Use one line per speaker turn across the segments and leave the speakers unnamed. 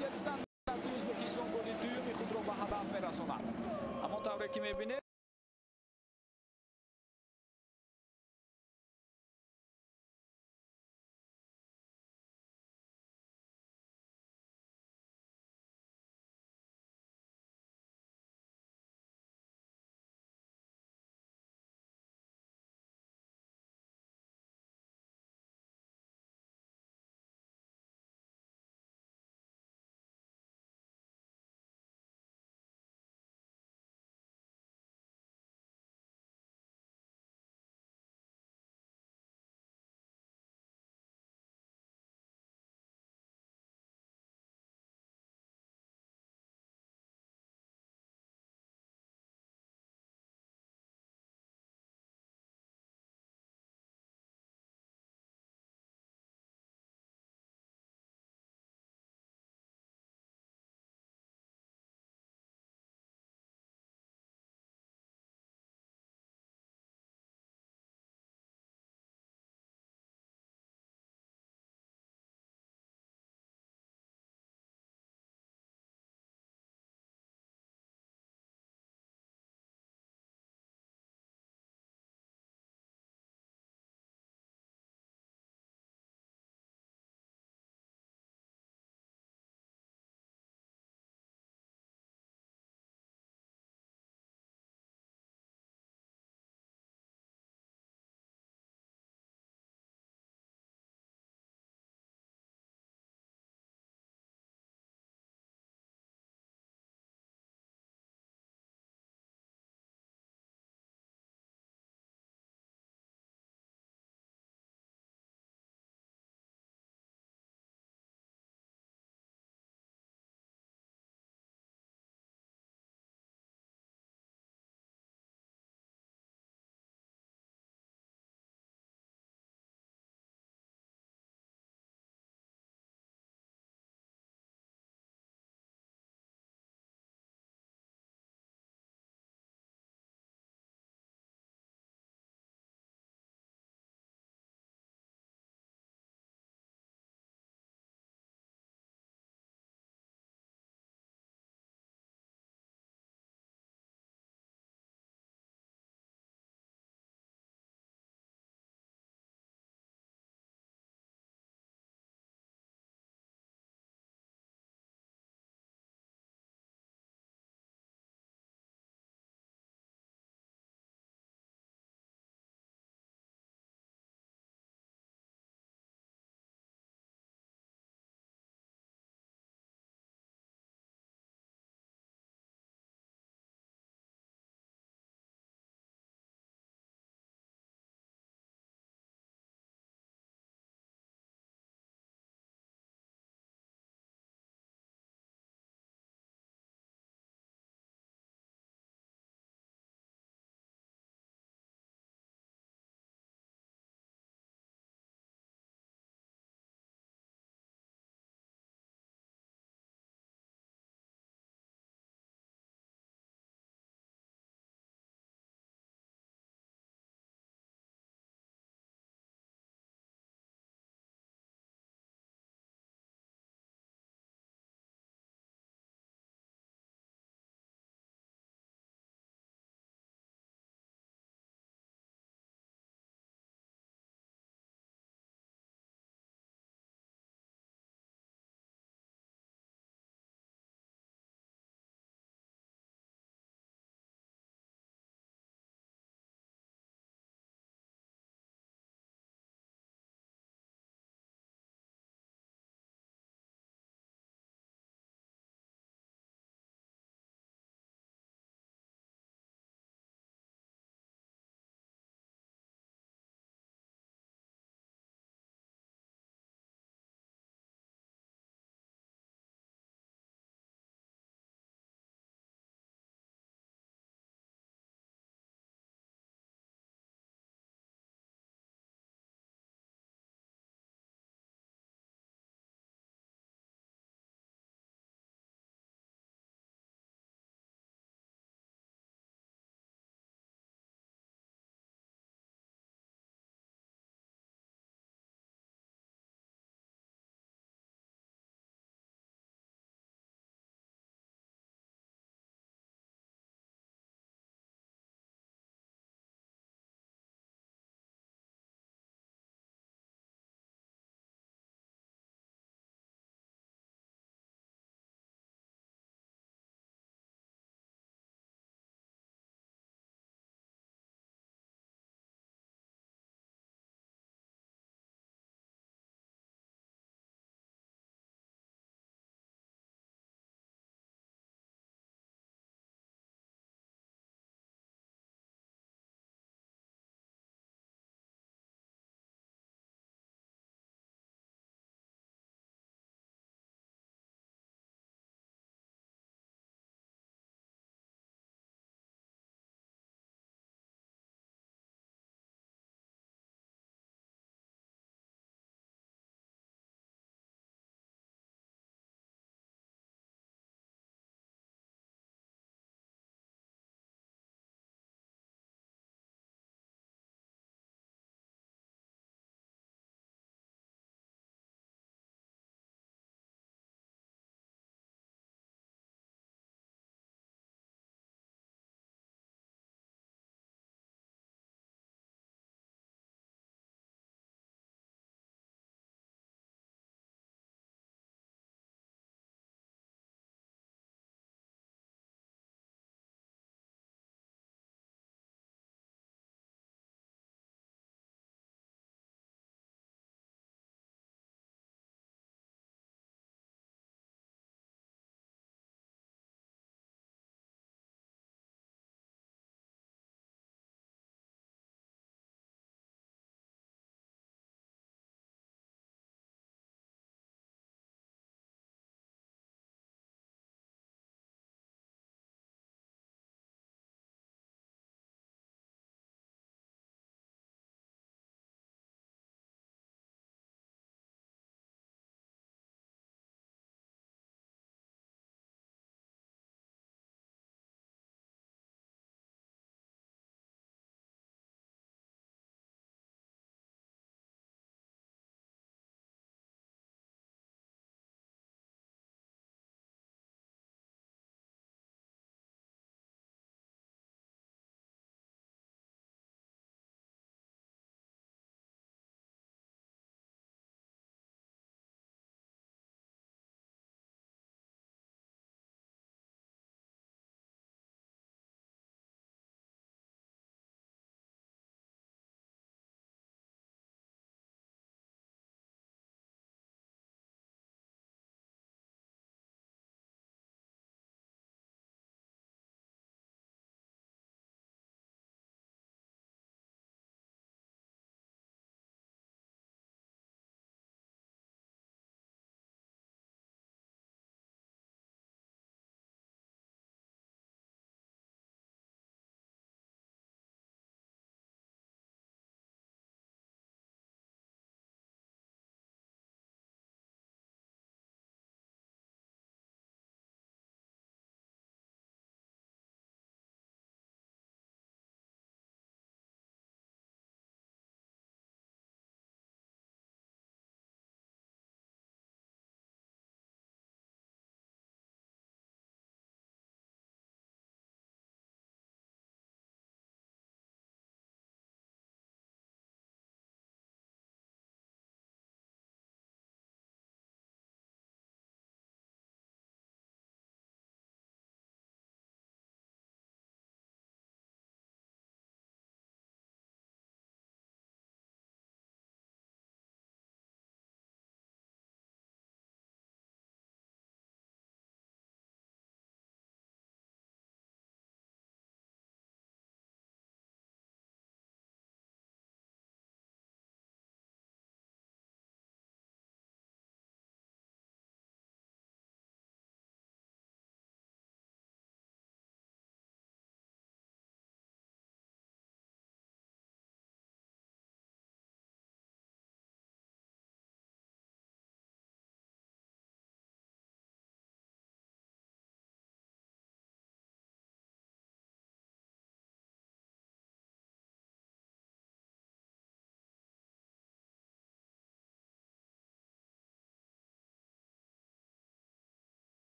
Ҷинсияти стандарти Ӯзбекистон голи дуюми худро ба ҳадаф мерасонад. Ҳамон тавре ки мебинед,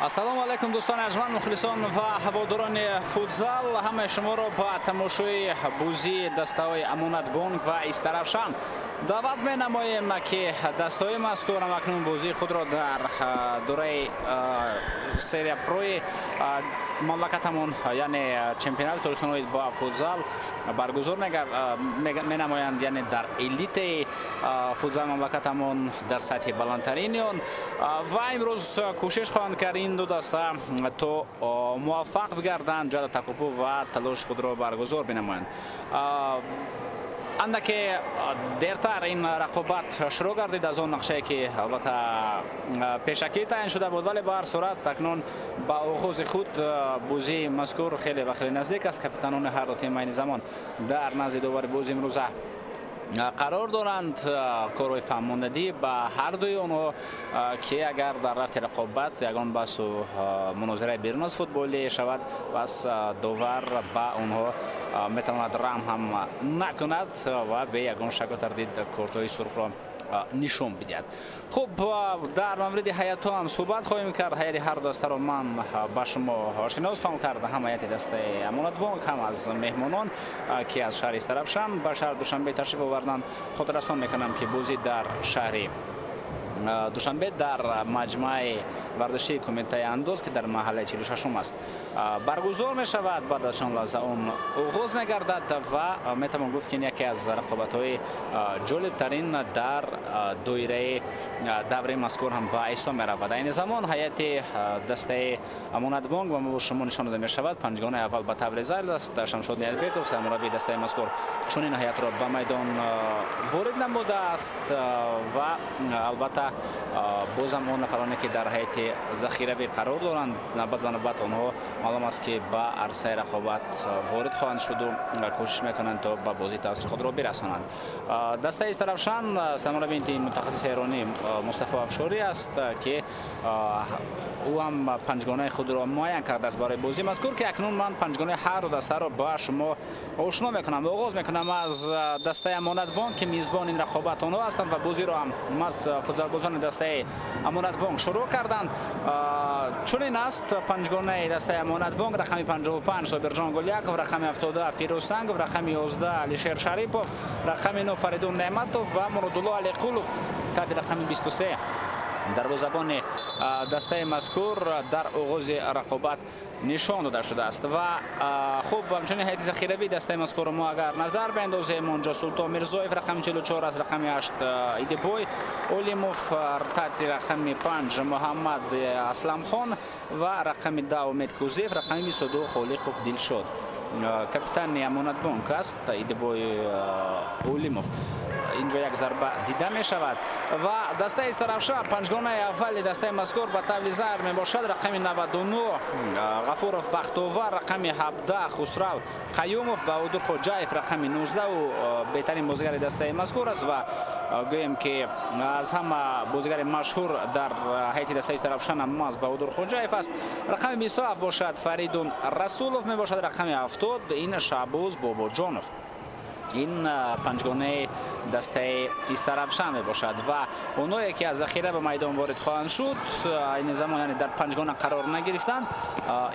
Ассалому алайкум, дӯстони арҷманд, мухлисон ва ҳаводорони футзал. Ҳамаи шуморо ба тамошои бозии дастаҳои Амонатбонк ва Истаравшан даъват менамоем, ки дастаҳои мазкур ҳамакнун бозии худро дар дураи серия прои мамлакатамон, яъне чемпионати Тоҷикистон оид ба футзал баргузор менамоянд, яъне дар элитаи футзал мамлакатамон, дар сатҳи баландтарини он. Ва имрӯз кӯшиш хоҳанд кард ин ду даста то муваффақ бигарданд, ҷаҳду такопӯ ва талоши худро баргузор бинамоянд. Андаке дертар ин рақобат шурӯъ гардид аз он нақшае, ки албатта пешакӣ таъин шуда буд, вале ба ҳар сурат акнун ба оғози худ бозии мазкур хеле ва хеле наздик аст. Капитанони ҳар ду тим айни замон дар назди довари бози имрӯза қарор доранд. Корҳои фаҳмондадӣ ба ҳар дуи онҳо, ки агар дар рафти рақобат ягон баҳсу мунозираи берун аз футболӣ шавад, пас довар ба онҳо метавонад раҳм ҳам накунад ва бе ягон шаку тардид кортҳои сурхро нишон бидиҳад. Хуб, дар мавриди ҳайатҳо ҳам суҳбат хоҳем кард. Ҳайати ҳар дастаро ман ба шумо шинос хоҳам кард, ҳам ҳайати дастаи Амонатбонк, ҳам аз меҳмонон, ки аз шаҳри Истаравшан ба шаҳри Душанбе ташриф оварданд. Хотиррасон мекунам, ки бозӣ дар шаҳри Душанбе дар маҷмӯаи варзишии Кумитаи андоз, ки дар маҳаллаи 46 аст, баргузор мешавад. Баъд аз чанд лаҳза он оғоз мегардад ва метавон гуфт, ки ин яке аз рақобатҳои ҷолибтарин дар доираи давраи мазкур ҳам ба ҳисоб меравад. Айни замон ҳайати дастаи Амонатбонк ба мо шумо нишон дода мешавад. Панҷгонаи аввал ба таври зайл аст. Шамшод Ниязбеков, сармураббии дастаи мазкур, чунин ҳайатро ба майдон ворид намудааст ва албатта бозам он нафароне, ки дар ҳайати захиравӣ қарор доранд, навбат ба навбат онҳо маълум аст, ки ба арсаи рақобат ворид хоҳанд шуду кӯшиш мекунанд, то ба бозӣ таъсири худро бирасонанд. Дастаи Истаравшан, сармураббии мутахассиси эронӣ Мустафо Афшорӣ аст, ки ӯ ҳам панҷгонаи худро муайян кардааст барои бозии мазкур, ки акнун ман панҷгонаи ҳар ду дастаро ба шумо ошно мекунам. Оғоз мекунам аз дастаи Амонатбонк, ки мизбон ин рақобат онҳо ҳастанд ва бозиро ҳам футзалбозони дастаи Амонатбонк шурӯъ карданд. Чунин аст панҷгонаи дастаи Амонатбонк: рақами 55 Собирҷон Гуляков, рақами 72 Фирӯз Сангов, рақами 11 Алишер Шарипов, рақами 9 Фаридун Неъматов ва Муродулло Алиқулов таҳти рақами 23 дарвозабони дастаи мазкур дар оғози рақобат нишон дода шудааст. Ва хуб, ҳамчунин ҳайати захиравии дастаи мазкурро мо агар назар биандозем, онҷо Султон Мирзоев рақами 44 аст, рақами 8 Идибой Олимов, таҳти рақами 5 Муҳаммад Асламхон ва рақами 10 Умед Кузиев, рақами 22 Холиқов Дилшод. Капитани Амонатбонк аст Идибой Олимов. Инҷо як зарба дида мешавад ва дастаи Истаравшан, панҷгонаи аввали дастаи мазкур ба таври зайр мебошад: рақами 99 Ғафуров Бахтовар, рақами 17 Хусрав Қаюмов, Баҳодур Хоҷаев рақами 19, ӯ беҳтарин бозигари дастаи мазкур аст ва гӯем, ки аз ҳама бозигари машҳур дар ҳайати дастаи Истаравшан ҳам Баҳодур Хоҷаев аст. Рақами 27 бошад Фаридун Расулов мебошад, рақами 70 ин Шаҳбоз Бобоҷонов. Ин панҷгонаи дастаи Истаравшан мебошад ва онҳое, ки аз захира ба майдон ворид хоҳанд шуд, айни замон, яъне дар панҷгона қарор нагирифтанд,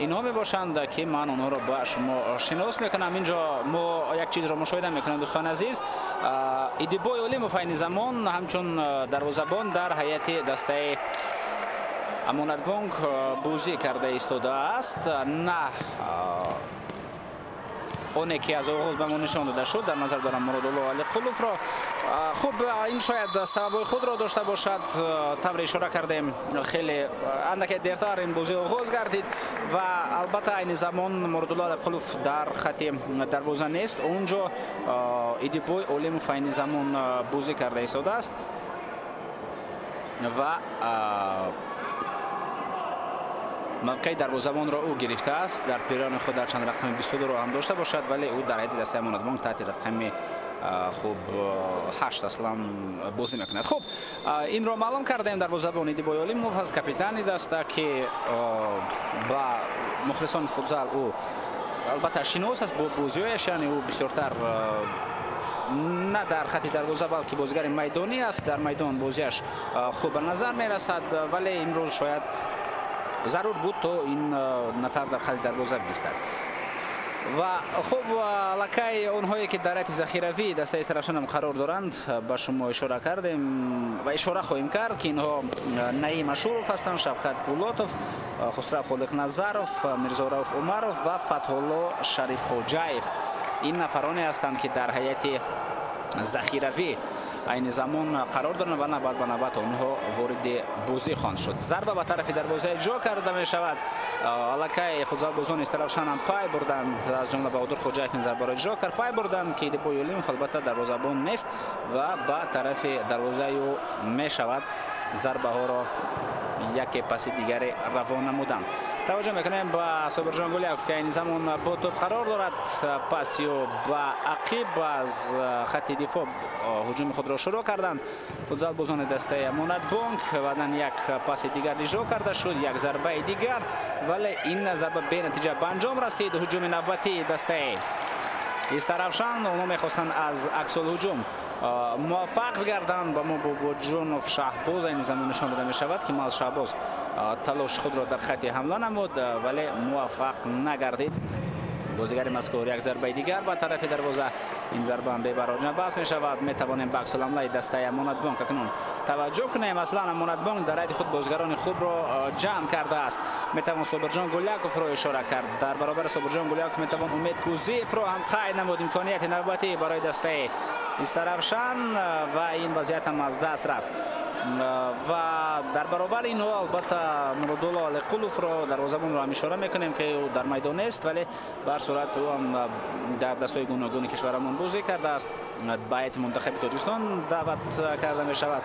инҳо мебошанд, ки ман онҳоро ба шумо шинос мекунам. Инҷо мо як чизро мушоҳида мекунем, дӯстони азиз: Идибой Олимов айни замон ҳамчун дарвозабон дар ҳайати дастаи Амонатбонк бозӣ карда истодааст, на оне, ки аз оғоз ба мо нишон дода шуд. Дар назар дорам Муродулло Алиқуловро. Хуб, ин шояд сабабҳои худро дошта бошад. Тавре ишора кардем, хеле андаке дертар ин бозӣ оғоз гардид ва албатта айни замон Муродулло Алиқулов дар хати дарвоза нест. Онҷо Идибой Олимов айни замон бозӣ карда истодааст ва мавқеи дарвозабонро ӯ гирифтааст. Дар пирони худ дар чанд рақами 22-ро ҳам дошта бошад, вале ӯ дар ҳайати дастаи Амонатбонк таҳти рақами хуб 8 аслан бозӣ мекунад. Хуб, инро маълум кардем: дарвозабон Идибой Олимов аз капитани даста, ки ба мухлисони футзал ӯ албатта шинос аст бо бозиҳояш, яъне ӯ бисёртар на дар хати дарвоза, балки бозигари майдонӣ аст. Дар майдон бозиаш хуб ба назар мерасад, вале имрӯз шояд Зарур буд то ин нафар дар хати дарвоза биистад. Ва хуб, аллакай онҳое ки дар ҳайати захиравӣ дастаи Истаравшанам қарор доранд, ба шумо ишора кардем ва ишора хоҳем кард, ки инҳо Наим Ашуров ҳастанд, Шавкат Пулотов, Хусрав Холиқназаров, Мирзорауф Умаров ва Фатҳулло Шарифхоҷаев. Ин нафароне ҳастанд, ки дар ҳайати захиравӣ айни замон қарор доранд ва навбат ба навбат онҳо вориди бозӣ хоҳанд шуд. Зарба ба тарафи дарвоза иҷро карда мешавад. Аллакай футзалбозони Истаравшан ҳам пай бурданд, аз ҷумла Баҳодур Хоҷаев ин зарбаро иҷро кард. Пай бурданд, ки Идибой Юлимов албатта дарвозабон нест ва ба тарафи дарвозаи ӯ мешавад зарбаҳоро яке паси дигаре равон намуданд. Таваҷҷӯҳ мекунем ба Собирҷон Гуляков, ки айни замон бо топ қарор дорад. Пас ё ба ақиб аз хати дифоъ ҳуҷуми худро шурӯъ карданд футзалбозони дастаи Амонатбонк. Баъдан як паси дигар иҷро карда шуд, як зарбаи дигар, вале ин зарба бенатиҷа ба анҷом расид. Ҳуҷуми навбатии дастаи Истаравшан, онҳо мехостанд аз аксулҳуҷум муваффақ бигарданд. Ба мо Бобоҷонов Шаҳбоз айни замон нишон дода мешавад, ки Маз Шаҳбоз талош худро дар хати ҳамла намуд, вале муваффақ нагардид. Бозигари мазкур як зарбаи дигар ба тарафи дарвоза. Ин зарба ҳам бебароҷа бас мешавад. Метавонем ба аксулҳамлаи дастаи Амонатбонк акнун таваҷҷӯҳ кунем. Аслан Амонатбонк дар ҳайати худ бозигарони хубро ҷамъ кардааст. Метавон Собирҷон Гуляковро ишора кард. Дар баробари Собирҷон Гуляков метавон Умед Кузиевро ҳам қайд намуд. Имконияти навбатӣ барои дастаи Истаравшан ва ин вазъият ҳам аз даст рафт. Ва дар баробари инҳо албатта Муродулло Алиқуловро, дарвозабонро ҳам ишора мекунем, ки ӯ дар майдон нест, вале ба ҳар сурат ӯ ҳам дар дастҳои гуногуни кишварамон бозӣ кардааст. Ба ҳайати мунтахаби Тоҷикистон даъват карда мешавад.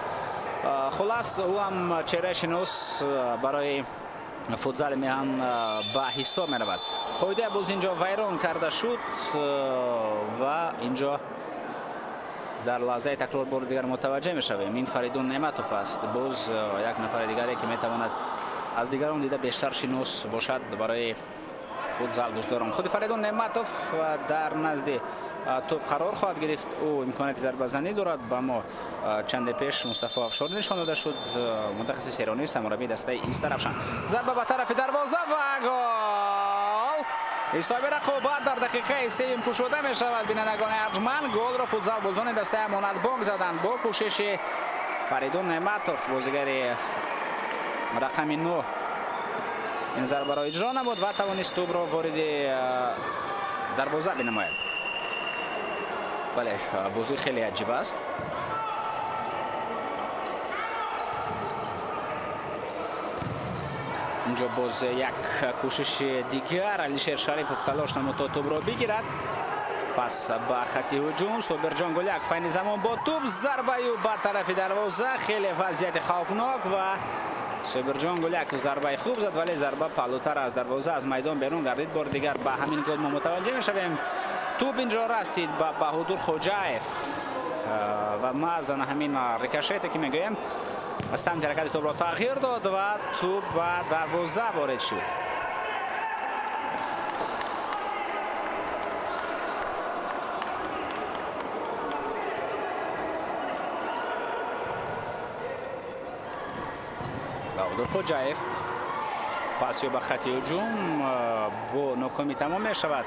Хулас, ӯ ҳам чеҳраи шинос барои футзали меҳан ба ҳисоб меравад. Қоидаи боз инҷо вайрон карда шуд ва инҷо дар лаҳзаи такрор бори дигар мутаваҷҷеҳ мешавем. Ин Фаридун Неъматов аст, боз як нафари дигаре, ки метавонад аз дигарон дида бештар шинос бошад барои футзал дӯстдорон. Худи Фаридун Неъматов дар назди топ қарор хоҳад гирифт. Ӯ имконияти зарбазанӣ дорад. Ба мо чанде пеш Мустафо Афшор нишон дода шуд, мутахассиси эронӣ, сармураббии дастаи Истаравшан. Зарба ба тарафи дарвоза ва гол! Ҳисоби рақобат дар дақиқаи сеюм кушода мешавад. Бинандагони арҷманд, голро футзалбозони дастаи Амонатбонк заданд бо кӯшиши Фаридун Неъматов, бозигари рақами 9 ин зарбаро иҷро намуд ва тавонист тӯбро вориди дарвоза бинамояд. Бале, бозӣ хеле аҷиб аст. Инҷо боз як кӯшиши дигар, Алишер Шарипов талош намуд то тӯбро бигирад. Пас ба хати ҳуҷум Собирҷон Гуляков айни замон бо тӯб, зарбаю ба тарафи дарвоза. Хеле вазъияти хавфнок ва Собирҷон Гуляков зарбаи хуб зад, вале зарба паҳлӯтар аз дарвоза аз майдон берун гардид. Бори дигар ба ҳамин гол мо мутаваҷҷеҳ мешавем. Тӯб инҷо расид ба Баҳодур Хоҷаев ва маъзан ҳамин рикошете ки мегӯем самти ҳаракати тӯбро тағйир дод ва тӯб ба дарвоза ворид шуд. Баҳодур Хоҷаев пас ё ба хати ҳуҷум бо нокомӣ тамом мешавад.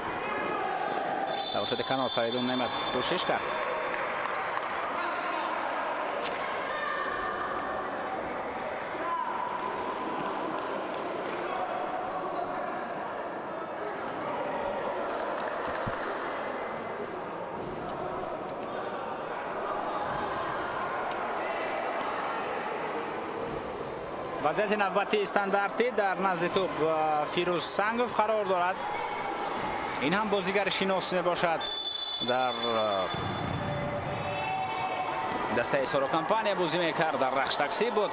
Тавассути канал Фаридун Неъматов кӯшиш кард. Вазъияти навбатии стандартӣ дар назди тӯб Фирӯз Сангов қарор дорад. Ин ҳам бозигари шинос мебошад. Дар дастаи Соро компания бозӣ мекард, дар Рахш таксӣ буд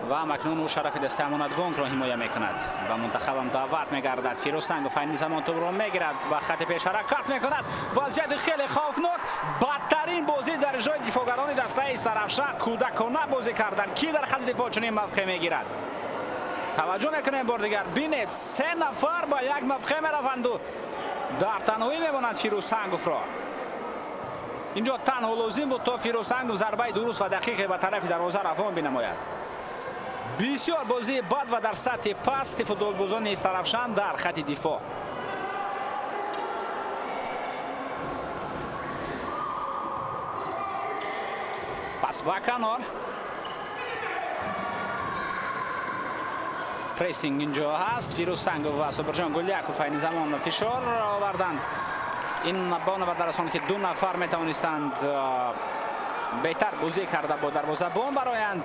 ва ҳамакнун ӯ шарафи дастаи Амонатбонкро ҳимоя мекунад. Ба мунтахабам даъват мегардад. Фирӯз Сангов айни замон тӯбро мегирад, ба хати пеш ҳаракат мекунад. Вазъияти хеле хавфнок, бадтарин бозӣ дар иҷрои дифоъгарони дастаи Истаравшан. Кӯдакона бозӣ карданд. Ки дар хати дифоъ чунин мавқеъ мегирад? Таваҷҷӯҳ мекунем бор дигар. Бинед, се нафар ба як мавқеъ мераванду дар танҳоӣ мемонанд Фирӯз Санговро. Инҷо танҳо лозим буд то Фирӯз Сангов зарбаи дуруст ва дақиқе ба тарафи дарвоза равон бинамояд. Бисёр бозии бад ва дар сатҳи пасти футболбозони Истаравшан дар хати дифоъ. Пас ба канор. Прессинг инҷо ҳаст. Фирӯз Сангов ва Собирҷон Гуляков айни замон фишор оварданд. Ин ба он оварда расонд, ки ду нафар метавонистанд беҳтар бозӣ карда бо дарвозабон бароянд.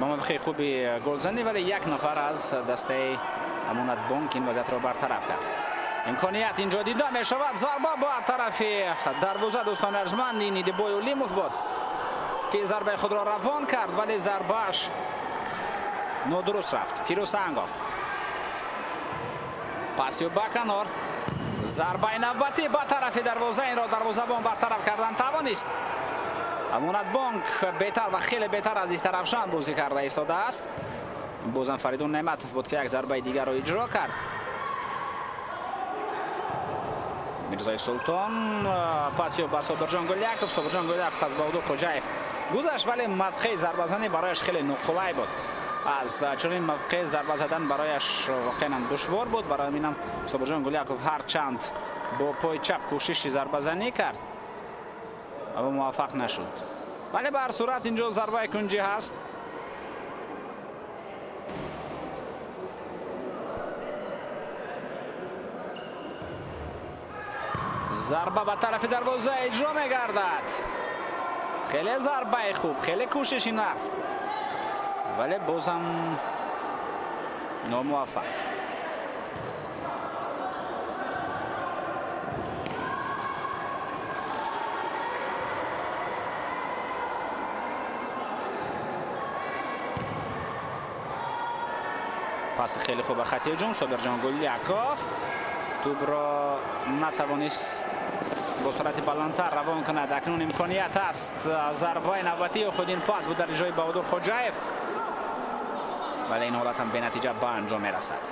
Ба мавқеи хуби голзанӣ, вале як нафар аз дастаи Амонатбонк ин вазъиятро бартараф кард. Имконият инҷо дида мешавад. Зарба ба тарафи дарвоза, дӯстони арҷманд, ин Идибой Улимов буд, ки зарбаи худро равон кард, вале зарбааш нодуруст рафт. Фирӯз Сангов. Пасиё ба канор. Зарбаи навбатӣ ба тарафи дарвоза, инро дарвозабон бартараф кардан тавонист. Амонатбонк беҳтар ва хеле беҳтар аз Истаравшан бозӣ карда истодааст. Бозам Фаридун Неъматов буд, ки як зарбаи дигарро иҷро кард. Мирзои Султон пасиё ба Собирҷон Гуляков. Собирҷон Гуляков аз Баҳодур Хоҷаев гузашт, вале мавқеи зарбазанӣ барояш хеле ноқулай буд. Аз чунин мавқеи зарба задан барояш воқеан душвор буд. Барои ҳаминам Собирҷон Гуляков ҳарчанд бо пои чап кӯшиши зарбазанӣ кард, аммо муваффақ нашуд. Вале ба ҳар сурат инҷо зарбаи кунҷӣ ҳаст. Зарба ба тарафи дарвоза иҷро мегардад. Хеле зарбаи хуб, хеле кӯшиши нағз, вале бозам номуваффақ. Паси хеле хуб ба хати ҳуҷум. Собирҷон Гуляков тӯбро натавонист бо суръати баландтар равон кунад. Акнун имконият аст. Зарбаи навбатии худ ин пас буд дар иҷрои Баҳодур Хоҷаев, вале ин ҳолат ҳам бенатиҷа ба анҷом мерасад.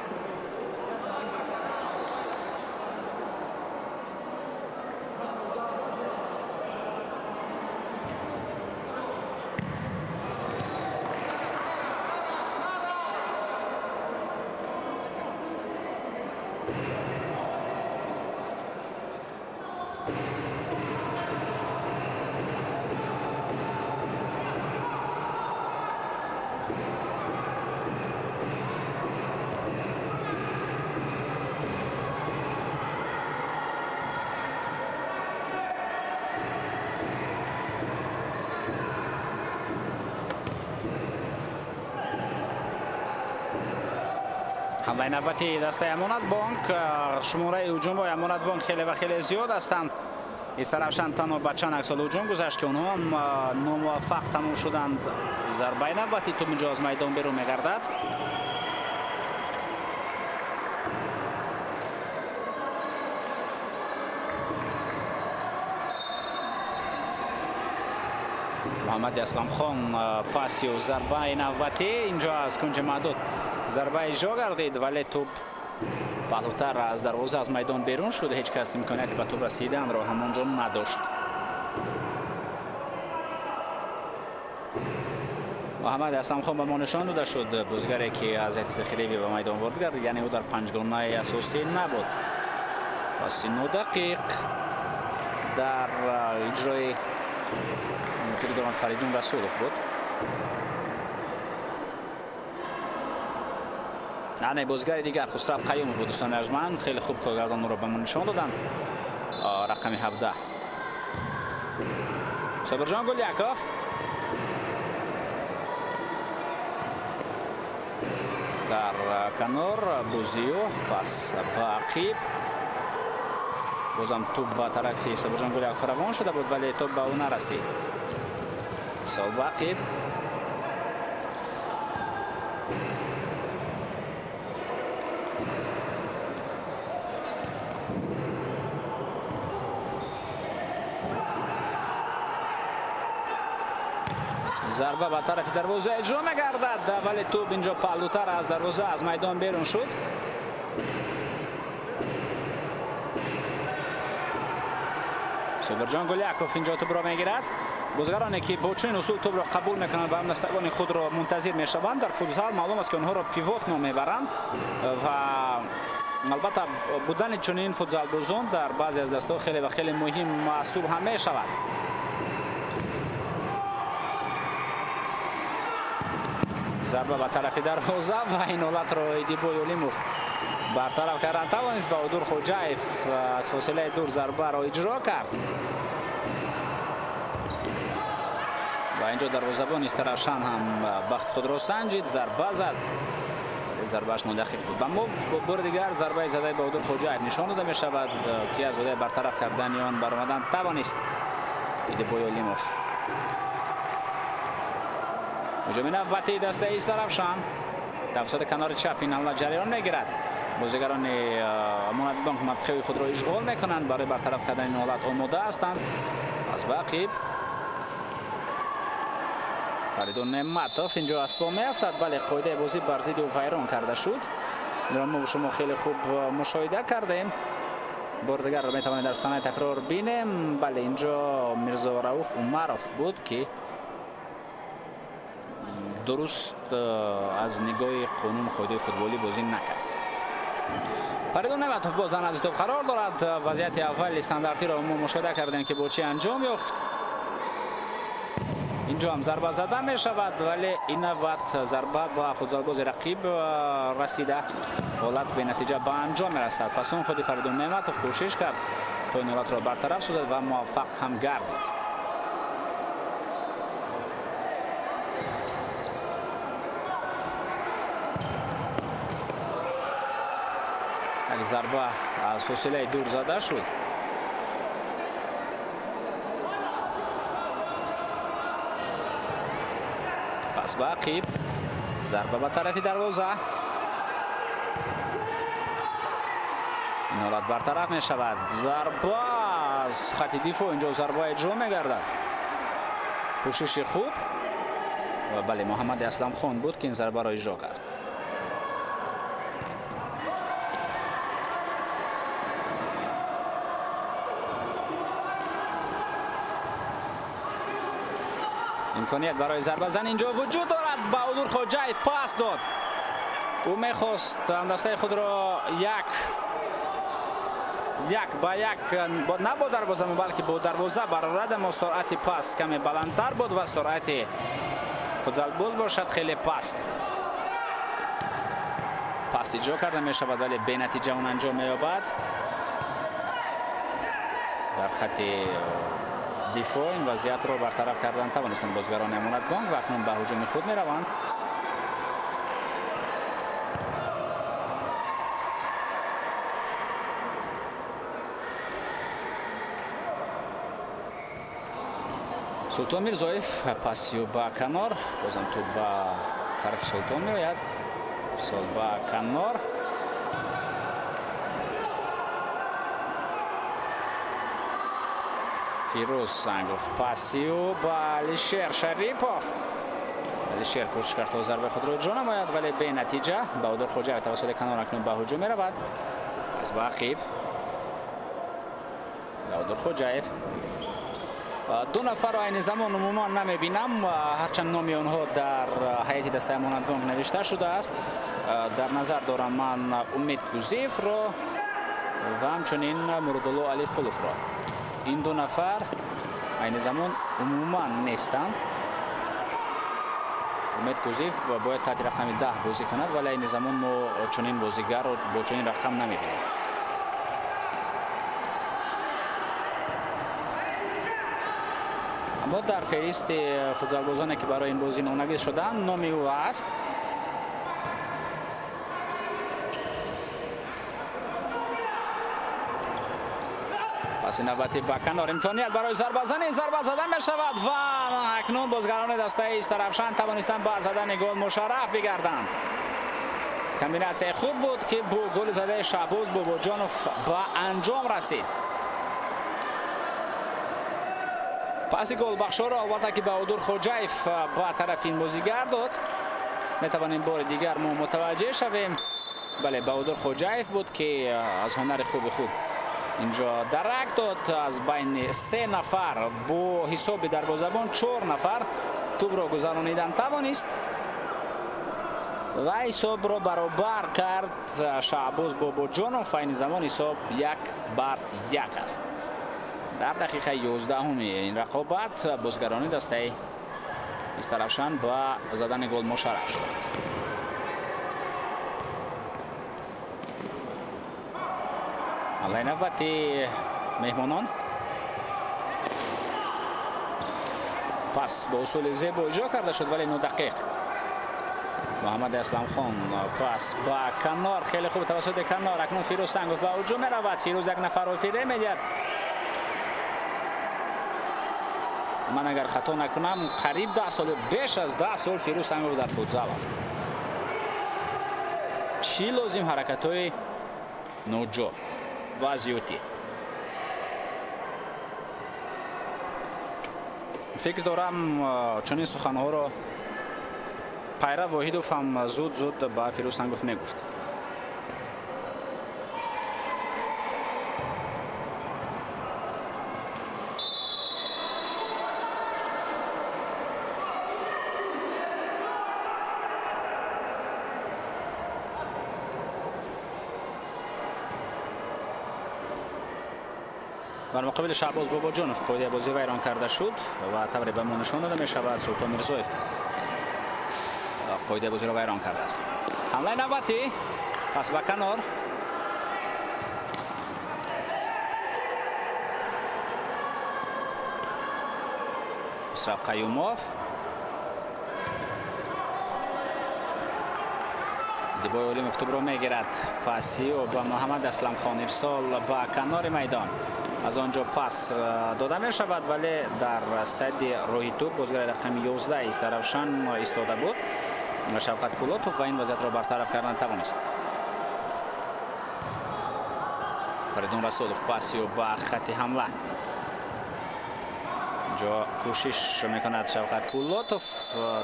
ҳамлаи навбатии дастаи Амонатбонк. Шумораи ҳуҷумҳои Амонатбонк хеле ва хеле зиёд ҳастанд. Истаравшан танҳо ба чанд як сол ҳуҷум гузашт, ки онҳо ҳам номуваффақ тамом шуданд. Зарбаи навбатӣ тӯб инҷо аз майдон берун мегардад. Муҳаммади Асламхон пасиё зарбаи навбатӣ инҷо аз кунҷи маҳдуд зарба иҷро гардид, вале тӯб паҳлӯтар аз дарвоза аз майдон берун шуд. Ҳеҷ кас имконияти ба тӯб расиданро ҳамон ҷо надошт. Муҳаммади Асламхон ба мо нишон дода шуд, бозигаре ки аз ҳайати захиравӣ ба майдон ворид гардид, яъне ӯ дар панҷгонаи асосӣ набуд. Паси 9 дақиқ дар иҷрои фикр дорам Фаридун Расулов буд. Не, бозигари дигар Хусрав Қаюмов буд, дӯстони арҷманд. Хеле хуб коргардон ӯро ба мо нишон доданд. Рақами 17. Собирҷон Гуляков. Дар канор бозиё пас ба ақиб. Бозам тӯб ба тарафи Собирҷон Гуляков равон шуда буд, вале тӯб ба ӯ нарасид. Сол ба ақиб. Зарба ба тарафи дарвоза иҷро мегардад, вале тӯб инҷо паҳлӯтар аз дарвоза аз майдон берун шуд. Собирҷон Гуляков инҷо тӯбро мегирад. Бозигароне ки бо чунин усул тӯбро қабул мекунанд ва ҳамдастагони худро мунтазир мешаванд, дар футзал маълум аст, ки онҳоро пивот ном мебаранд ва албатта будани чунин футзалбозон дар баъзе аз дастҳо хеле ва хеле муҳим маҳсуб ҳам мешавад. Зарба ба тарафи дарвоза ва ин ҳолатро Идибой Олимов бартараф кардан тавонист. Баҳодур Хоҷаев аз фосилаи дур зарбаро иҷро кард ва инҷо дарвозабони Истаравшан ҳам бахти худро санҷид, зарба зад, зарбааш нодақиқ буд. Ба мо бори дигар зарбаи задаи Баҳодур Хоҷаев нишон дода мешавад, ки аз одаи бартараф кардани он баромадан тавонист Идибой Олимов. Ҳуҷуми навбатии дастаи Истаравшан тавассути канори чап ин ҳамла ҷараён мегирад. Бозигарони Амонатбонк мавқеи худро ишғол мекунанд, барои бартараф кардани ин ҳолат омода ҳастанд. Аз ба ақиб Фаридун Неъматов инҷо аз по меафтад. Бале, қоидаи бозӣ бар зидди ӯ вайрон карда шуд. Инро мо шумо хеле хуб мушоҳида кардем. Бори дигар метавонед дар саҳнаи такрор бинем. Бале, инҷо Мирзо Рауф Умаров буд, ки дуруст аз нигоҳи қонун қоидаи футболӣ бозӣ накард. Фаридун Неъматов боз дар назди тӯб қарор дорад. Вазъияти аввали стандартиро мо мушоҳида кардем, ки бо чӣ анҷом ёфт. Инҷо ҳам зарба зада мешавад, вале ин навбат зарба ба футзалбози рақиб расида, ҳолат бенатиҷа ба анҷом мерасад. Пас он худи Фаридун Неъматов кӯшиш кард то ин ҳолатро бартараф созад ва муваффақ ҳам гардид. Як зарба аз фосилаи дур зада шуд. Пас ба ақиб, зарба ба тарафи дарвоза. Ин ҳолат бартараф мешавад. Зарба аз хати дифоъ инҷо зарба иҷро мегардад. Кӯшиши хуб. Бале, Муҳаммади Асламхон буд, ки ин зарбаро иҷро кард. Имконият барои зарбазан инҷо вуҷуд дорад. Баҳодур Хоҷаев пас дод. Ӯ мехост ҳамдастаи худро як ба як на бо дарвоза, балки бо дарвоза барорад, аммо суръати пас каме баландтар буд ва суръати футзалбоз бошад хеле паст. Пас иҷро карда мешавад, вале бенатиҷа он анҷом меёбад. Дар хати дифоъ ин вазъиятро бартараф кардан тавонистанд бозигарони Амонатбонк ва акнун ба ҳуҷуми худ мераванд. Султон Мирзоев пасию ба канор, бозам тӯб ба тарафи Султон меояд. Сол ба канор. Фирӯз Сангов пасию ба Алишер Шарипов. Алишер кӯшиш кард то зарбаи худро иҷро намояд, вале бенатиҷа. Баҳодур Хоҷаев тавассути канор акнун ба ҳуҷум меравад. Аз ба ақиб Баҳодур Хоҷаев. Ду нафарро айни замон умуман намебинам, ҳарчанд номи онҳо дар ҳайати дастаи Амонатбонк навишта шудааст. Дар назар дорам ман Умед Кузиевро ва ҳамчунин Муродулло Алихуловро. Ин ду нафар айни замон умуман нестанд. Умед Кузиев бояд таҳти рақами 10 бозӣ кунад, вале айни замон мо чунин бозигарро бо чунин рақам намебинем. Аммо дар феҳристи футзалбозоне, ки барои ин бозӣ номнавис шуданд, номи ӯ аст. Паси навбати ба канор, имконият барои зарбазанӣ, зарба зада мешавад ва акнун бозгарони дастаи Истаравшан тавонистанд ба задани гол мушарраф бигарданд. Комбинатсияи хуб буд, ки бо голи задаи Шаҳбоз Бобоҷонов ба анҷом расид. Паси голбахшоро албатта ки Баҳодур Хоҷаев ба тарафи ин бозигар дод. Метавонем бори дигар мо мутаваҷҷеҳ шавем. Бале, Баҳодур Хоҷаев буд, ки аз ҳунари хуби худ Инҷо дарак дод аз байни 3 нафар бо ҳисоби дарвозабон 4 нафар тӯбро гузаронидан тавонист ва ҳисобро баробар кард Шаҳбоз Бобоҷонов. Айни замон ҳисоб 1-1 аст. Дар дақиқаи 11-уми ин рақобат бозгарони дастаи Истаравшан ба задани гол мушарраф шуданд. Ҳамлаи навбати меҳмонон пас бо усули зебо иҷро карда шуд, вале нодақиқ. Муҳаммади Асламхон пас ба канор, хеле хуб тавассути канор. Акнун Фирӯз Сангов ба ҳуҷум меравад. Фирӯз як нафарро фиреб медиҳад. Ман агар хато накунам, қариб 10 сол ё беш аз 10 сол Фирӯз Сангов дар футзал аст. Чӣ лозим ҳаракатҳои ноҷо ва зиёдӣ. Фикр дорам чунин суханҳоро Пайрав Воҳидов ҳам зуд-зуд ба Фирӯз Сангов мегуфт. Бар муқобили Шаҳбоз Бобоҷонов қоидаи бозӣ вайрон карда шуд ва тавре ба мо нишон дода мешавад, Султон Мирзоев қоидаи бозиро вайрон кардааст. Ҳамлаи навбатӣ пас ба канор. Хусрав Қаюмов Дибой Олимов тӯбро мегирад. Паси ӯ ба Муҳаммад Асламхон, ирсол ба канори майдон. Аз он ҷо пас дода мешавад, вале дар садди роҳи тӯб бозгари рақами 11 Истаравшан истода буд Шавқат Пулотов ва ин вазъиятро бартараф кардан тавонист. Фаридун Расулов паси ӯ ба хати ҳамла. Инҷо кӯшиш мекунад Шавқат Пулотов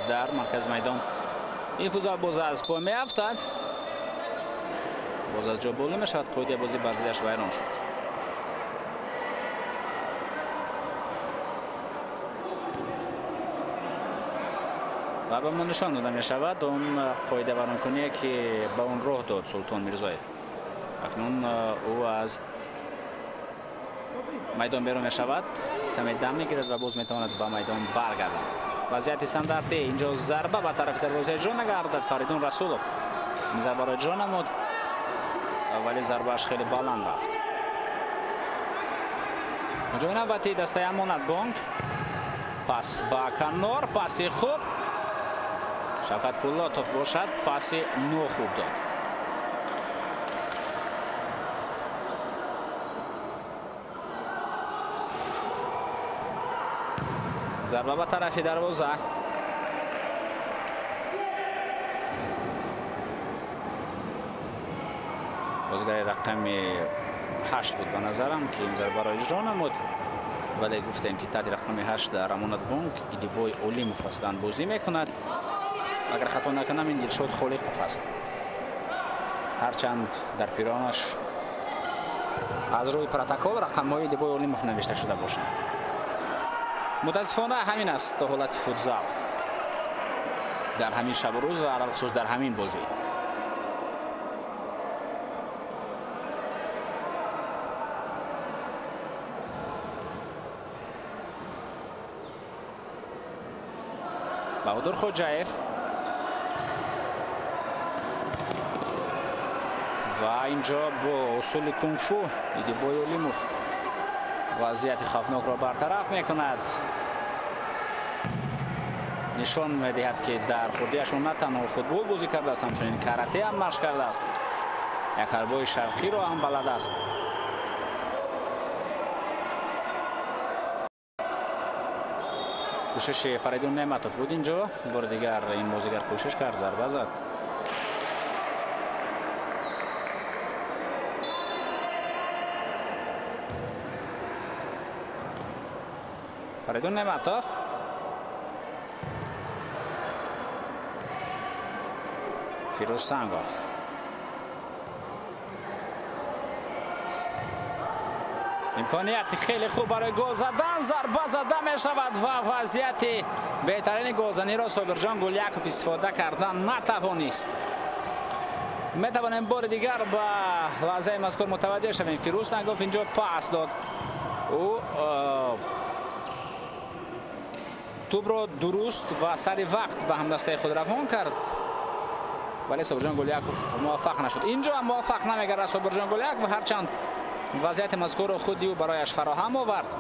дар маркази майдон. Ин футзалбоз аз по меафтад, боз аз ҷо бол намешавад, қоидаи бозӣ бар зиддиаш вайрон шуд. Ва ба мо нишон дода мешавад он қоидавайронкуние ки ба он роҳ дод Султон Мирзоев. Акнун ӯ аз майдон берун мешавад, каме дам мегирад ва боз метавонад ба майдон баргардад. Вазъияти стандартӣ, инҷо зарба ба тарафи дарвоза иҷро мегардад. Фаридун Расулов ин зарбаро иҷро намуд, вале зарбааш хеле баланд рафт. Ҳуҷуми навбатии дастаи Амонатбонк. Пас ба канор, паси хуб. Шавкат Пулотов бошад, паси нохуб дод. Зарба ба тарафи дарвоза. Бозигари рақами 8 буд ба назарам ки ин зарбаро иҷро намуд, вале гуфтем ки таҳти рақами 8 дар Амонатбонк Идибой Олимов аслан бозӣ мекунад. Агар хато накунам, ин Дилшод Холиқов аст. Ҳарчанд дар пиронаш аз рӯи протокол рақамҳои Идибой Олимов навишта шуда бошанд. Мутаассифона ҳамин аст ҳолати футзал дар ҳамин шабу рӯз ва алалхусус дар ҳамин бозӣ. Баҳодур Хоҷаев ва инҷо бо усули кунг-фу Идибой Олимов вазъияти хавфнокро бартараф мекунад. Нишон медиҳад ки дар хурдиаш ӯ на танҳо футбол бозӣ кардааст, ҳамчунин карате ҳам машқ кардааст, як ҳарбои шарқиро ҳам балад аст. Кӯшиши Фаридун Неъматов буд инҷо. Бори дигар ин бозигар кӯшиш кард, зарба зад. Фаридун Неъматов Фирӯз Сангов. Имконияти хеле хуб барои гол задан, зарба зада мешавад ва вазъияти беҳтарини голзаниро Собирҷон Гуляков истифода кардан натавонист. Метавонем бори дигар ба лаҳзаи мазкур мутаваҷҷеҳ шавем. Фирӯз Сангов инҷо пас дод. Ӯ тӯбро дуруст ва сари вақт ба ҳамдастаи худ равон кард, вале Собирҷон Гуляков муваффақ нашуд. Инҷо ҳам муваффақ намегардад Собирҷон Гуляков, ҳарчанд вазъияти мазкурро худи ӯ барояш фароҳам овард.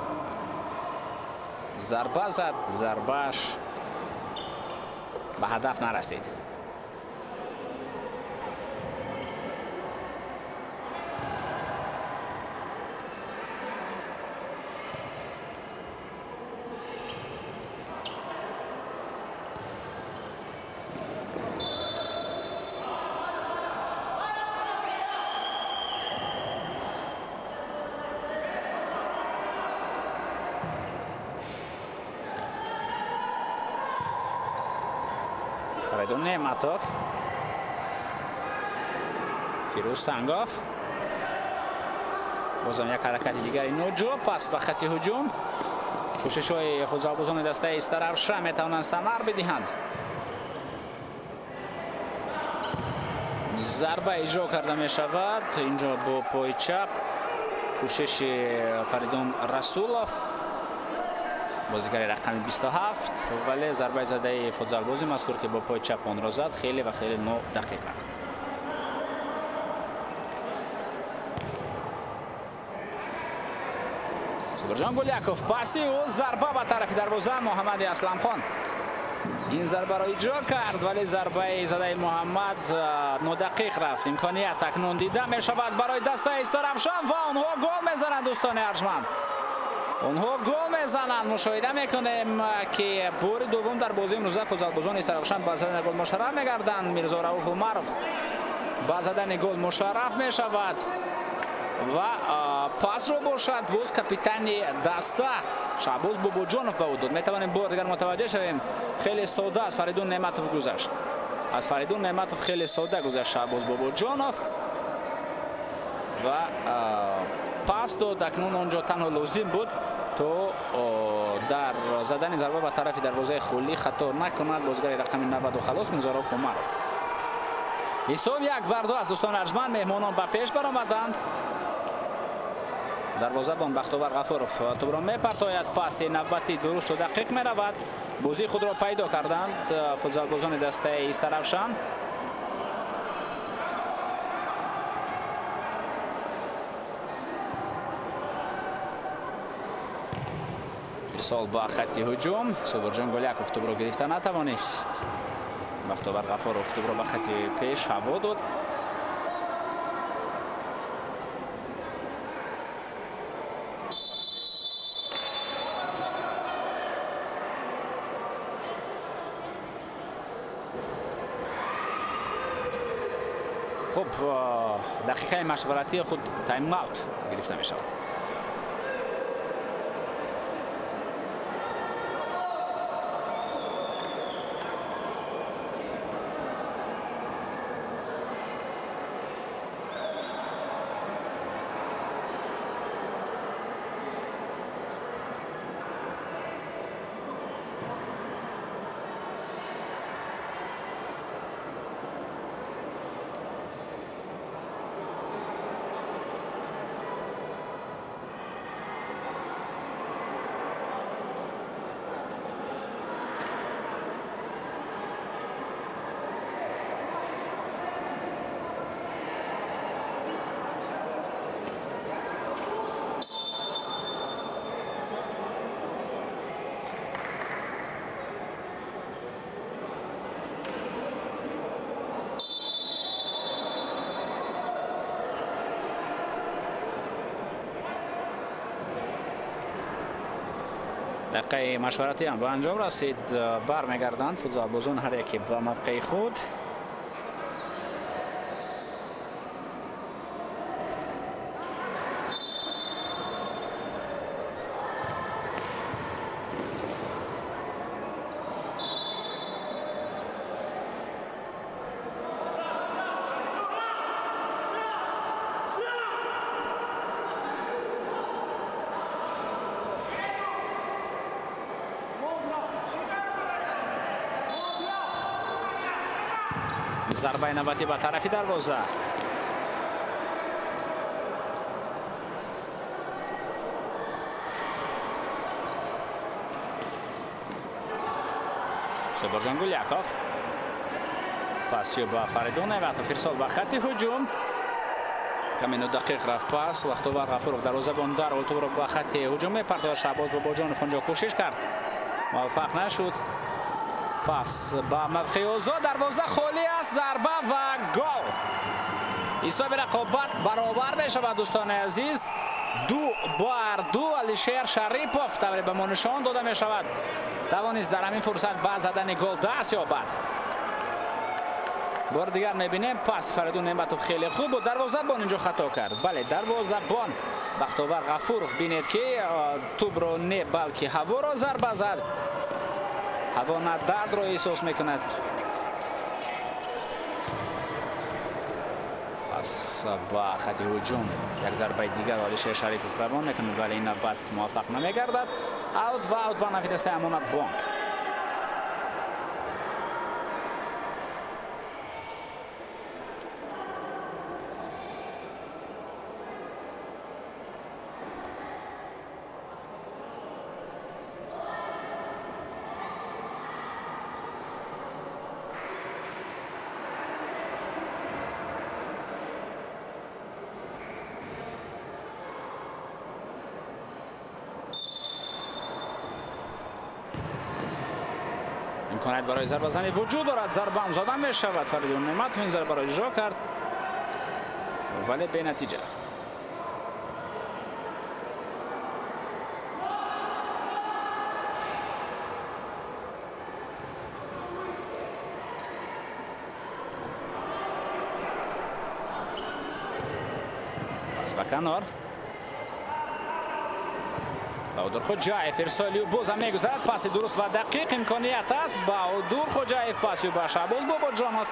Зарба зад, зарбааш ба ҳадаф нарасид. Неъматов, Фирӯз Сангов, бозам як ҳаракати дигари ноҷо, пас ба хати ҳуҷум. Кӯшишҳои футзалбозони дастаи Истаравшан метавонанд самар бидиҳанд. Зарба иҷро карда мешавад инҷо бо пои чап. Кӯшиши Фаридун Расулов, бозигари рақами 27, вале зарбаи задаи футзалбози мазкур, ки бо пои чап онро зад, хеле ва хеле нодақиқ рафт. Собирҷон Гуляков, паси ӯ, зарба ба тарафи дарвоза. Муҳаммади Асламхон ин зарбаро иҷро кард, вале зарбаи задаи Муҳаммад нодақиқ рафт. Имконият акнун дида мешавад барои дастаи Истаравшан ва онҳо гол мезананд. Дӯстони арҷманд, онҳо гол мезананд. Мушоҳида мекунем, ки бори дуввум дар бозии имрӯза футзалбозони Истаравшан ба задани гол мушарраф мегарданд. Мирзо Рауф Умаров ба задани гол мушарраф мешавад ва пасро бошад боз капитани даста Шаҳбоз Бобоҷонов ба ӯ дод. Метавонем бор дигар мутаваҷҷеҳ шавем, хеле сода аз Фаридун Неъматов гузашт. Аз Фаридун Неъматов хеле сода гузашт Шаҳбоз Бобоҷонов ва пас дод. Акнун онҷо танҳо лозим буд то дар задани зарба ба тарафи дарвозаи холӣ хато накунад бозигари рақами 90 халос Мирзо Рауф Умаров. Ҳисоб 1-2 аст. Дӯстони арҷманд, меҳмонон ба пеш баромаданд. Дарвозабон Бахтовар Ғафуров тӯбро мепартояд, паси навбати дурусту дақиқ меравад. Бозии худро пайдо карданд футзалбозони дастаи Истаравшан. Ирсол ба хатти ҳуҷум. Собирҷон Гуляков тӯбро гирифта натавонист. Бахтовар Ғафуров тӯбро ба хатти пеш ҳаво дод. Хуб, дақиқаи машваратии худ тайм-аут гирифта мешавад. دقیقه مشورتی هم به انجام رسید. برمیگردند فوتبالبازان هر یکی به موقع خود. Зарбаи навбатӣ ба тарафи дарвоза. Собирҷон Гуляков. Пасю ба Фаридун Неъматов, ирсол ба хати ҳуҷум. Каме нодақиқ рафт пас. Бахтовар Ғафуров дарвозабон дар тӯбро ба хати ҳуҷум мепартояд. Шаҳбоз Бобоҷонов онҷо кӯшиш кард, муваффақ нашуд. Пас ба мавқеи озод, дарвоза холӣ аст, зарба ва гол. Ҳисоби рақобат баробар мешавад, дӯстони азиз. 2-2. Алишер Шарипов тавре ба мо нишон дода мешавад, тавонист дар ҳамин фурсат ба задани гол даст ёбад. Бори дигар мебинем, пас Фаридун Неъматов хеле хуб буд. Дарвозабон инҷо хато кард. Бале, дарвозабон Бахтовар Ғафуров, бинед ки тӯбро не, балки ҳаворо зарба зад. Ҳаво на дардро эҳсос мекунад. Пас ба хати ҳуҷум як зарбаи дигар Алишер Шарипов равон мекунад, вале ин навбат муваффақ намегардад. Аут ва аут ба нафи дастаи Амонат Бонк. имконият барои зарбазанӣ вуҷуд дорад. Зарба ҳам зада мешавад. Фаридун Неъматов ин зарбаро иҷро кард, вале бенатиҷа. Пас ба канор. Баҳодур Хоҷаев ирсоли бозам мегузарад. Паси дуруст ва дақиқ, имконият аст. Баҳодур Хоҷаев паси ба Шаҳбоз Бобоҷонов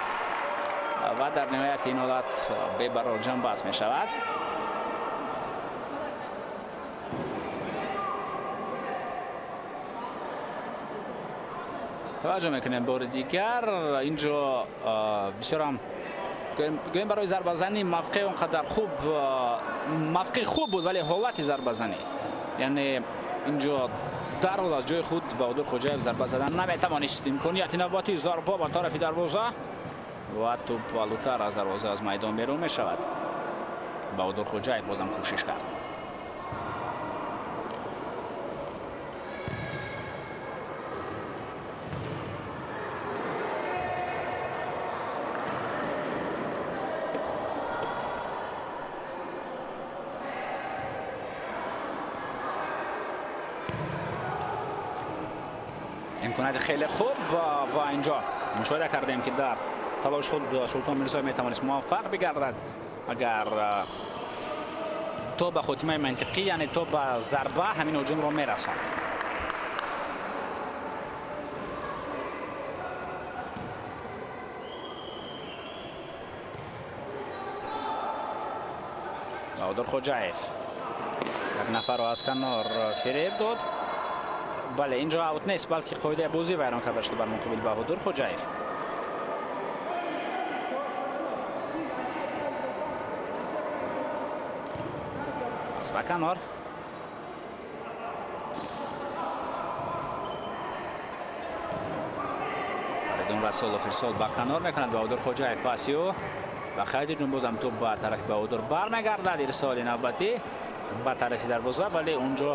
ва дар ниҳоят ин ҳолат бебарор ҷанбаст мешавад. Таваҷҷӯҳ мекунем бори дигар. Инҷо бисёрам гӯем барои зарбазанӣ мавқеъ он қадар хуб, мавқеъ хуб буд, вале ҳолати зарбазанӣ, яъне инҷо дарҳол аз ҷои худ Баҳодур Хоҷаев зарба задан наметавонист. Имконияти навбатӣ, зарба ба тарафи дарвоза ва тӯб болотар аз дарвоза аз майдон берун мешавад. Баҳодур Хоҷаев бозам кӯшиш кард. имконияти хеле хуб ва инҷо мушоҳида кардем ки дар талош худ Султон Мирзоев метавонист муваффақ бигардад, агар то ба хотимаи мантиқӣ, яъне то ба зарба ҳамин ҳуҷумро мерасонд. Баҳодур Хоҷаев як нафарро аз канор фиреб дод. Бале, инҷо аут нест, балки қоидаи бозӣ вайрон карда шуда бар муқобили Баҳодур Хоҷаев. Пас ба канор. Фаридун Расулов ирсол ба канор мекунад. Баҳодур Хоҷаев паси ӯ ба хайди ҷунбозам тӯб ба тарафи Баҳодур бармегардад. Ирсоли навбатӣ ба тарафи дарвоза, вале унҷо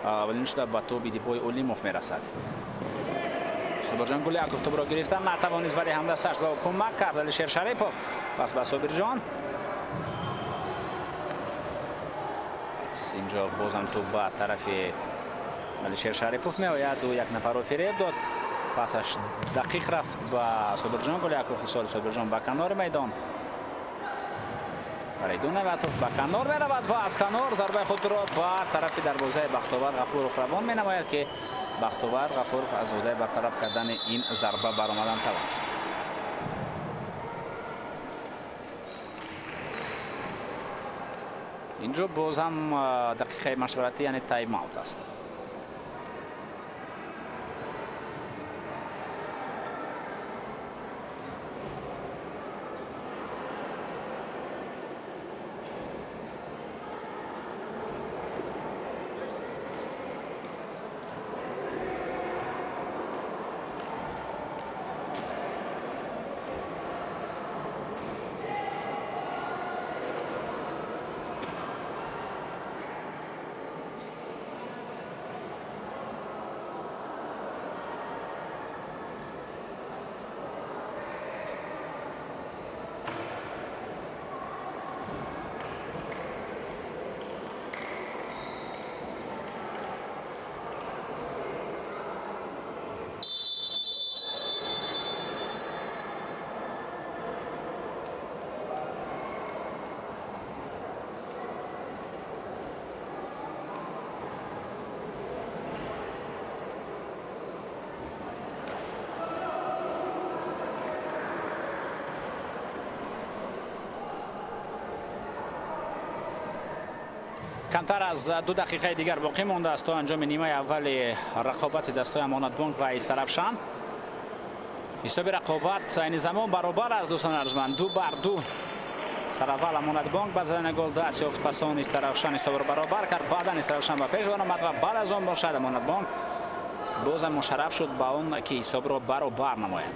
аввалин шуда ба тӯби Дибой Олимов мерасад. Собирҷон Гуляков тӯбро гирифта натавонист, вале ҳамдасташ ба ӯ кӯмак кард. Алишер Шарипов пас ба Собирҷон. Инҷо бозам тӯб ба тарафи Алишер Шарипов меояд. Ӯ як нафарро фиреб дод. Пасаш дақиқ рафт ба Собирҷон Гуляков. Ирсоли Собирҷон ба канори майдон. Фаридун Неъматов ба канор меравад ва аз канор зарбаи худро ба тарафи дарвозаи Бахтовар Ғафуров равон менамояд, ки Бахтовар Ғафуров аз ӯҳдаи бартараф кардани ин зарба баромадан тавонист. Инҷо боз ҳам дақиқаи машваратӣ, яъне тайм-аут аст. Камтар аз 2 дақиқаи дигар боқӣ мондааст то анҷоми нимаи аввали рақобати дастҳои Амонатбонк ва Истаравшан. Ҳисоби рақобат айни замон баробар аст, дӯстони арҷманд, 2-2. Сараввал Амонатбонк ба задани гол даст ёфт, пас он Истаравшан ҳисобро баробар кард, баъдан Истаравшан ба пеш баромад ва баъд аз он бошад Амонатбонк бозам мушарраф шуд ба он ки ҳисобро баробар намояд.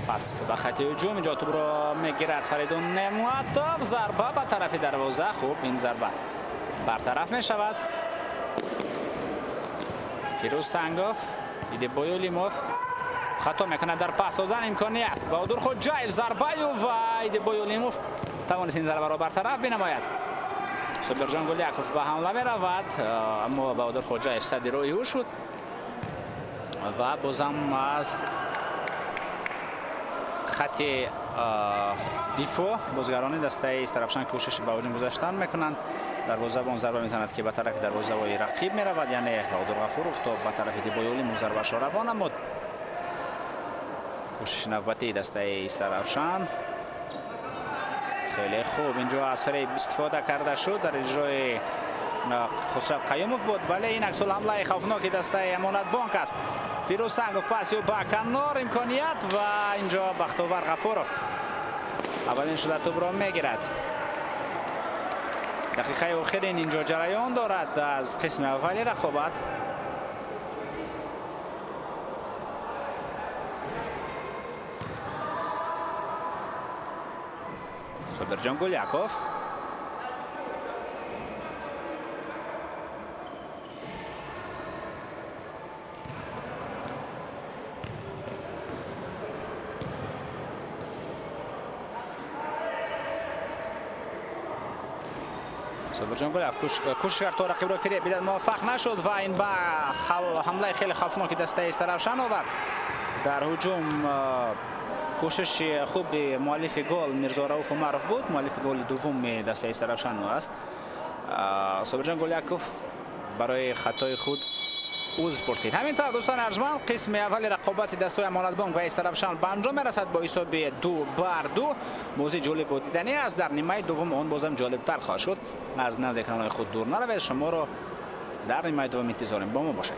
Пас ба хати ҳуҷум инҷо тӯбро мегирад Фаридун Неъматов, зарба ба тарафи дарвоза. Хуб, ин зарба бартараф мешавад. Фирӯз Сангов, Идибой Олимов хато мекунад дар пас додан, имконият Баҳодур Хоҷаев, зарбаю ва Идибой Олимов тавонист ин зарбаро бартараф бинамояд. Собирҷон Гуляков ба ҳамла меравад, аммо Баҳодур Хоҷаев сади роҳи ӯ шуд ва бозам аз хати дифоъ бозгарони дастаи Истаравшан кӯшиш ба ҳуҷум гузаштан мекунанд. Дарвозабон зарба мезанад ки ба тарафи дарвозаҳои рақиб меравад, яъне Баҳодур Ғафуров то ба тарафи Идибой Олимов зарбаашро равон намуд. Кӯшиши навбатии дастаи Истаравшан хеле хуб, инҷо аз фиреб истифода карда шуд дар иҷрои Хусрав Қаюмов буд, вале ин аксул ҳамлаи хавфноки дастаи Амонатбонк аст. Фирӯз Сангов пас ё ба канор, имконият ва инҷо Бахтовар Ғафуров аввалин шуда тӯбро мегирад. Дақиқаи охирин инҷо ҷараён дорад аз қисми аввали рақобат. Собирҷон Гуляков Собирҷон Гуляков кӯшиш кард то рақибро фиреб бидад, муваффақ нашуд ва ин ба ҳамлаи хеле хавфноки дастаи Истаравшан овард. Дар ҳуҷум кӯшиши хуби муаллифи гол Мирзо Рауф Умаров буд, муаллифи голи дуввуми дастаи Истаравшан аст. Собирҷон Гуляков барои хатои худ узр пурсид. Ҳамин тавр дӯстони арҷманд, қисми аввали рақобати дастҳои Амонатбонк ва Истаравшан ба анҷом мерасад бо ҳисоби 2-2. Бозӣ ҷолиб бо диданӣ аст. Дар нимаи дуввум он бозам ҷолибтар хоҳад шуд. Аз назди экранҳои худ дур наравед, шуморо дар нимаи дуввум интизорем. Бо мо бошед.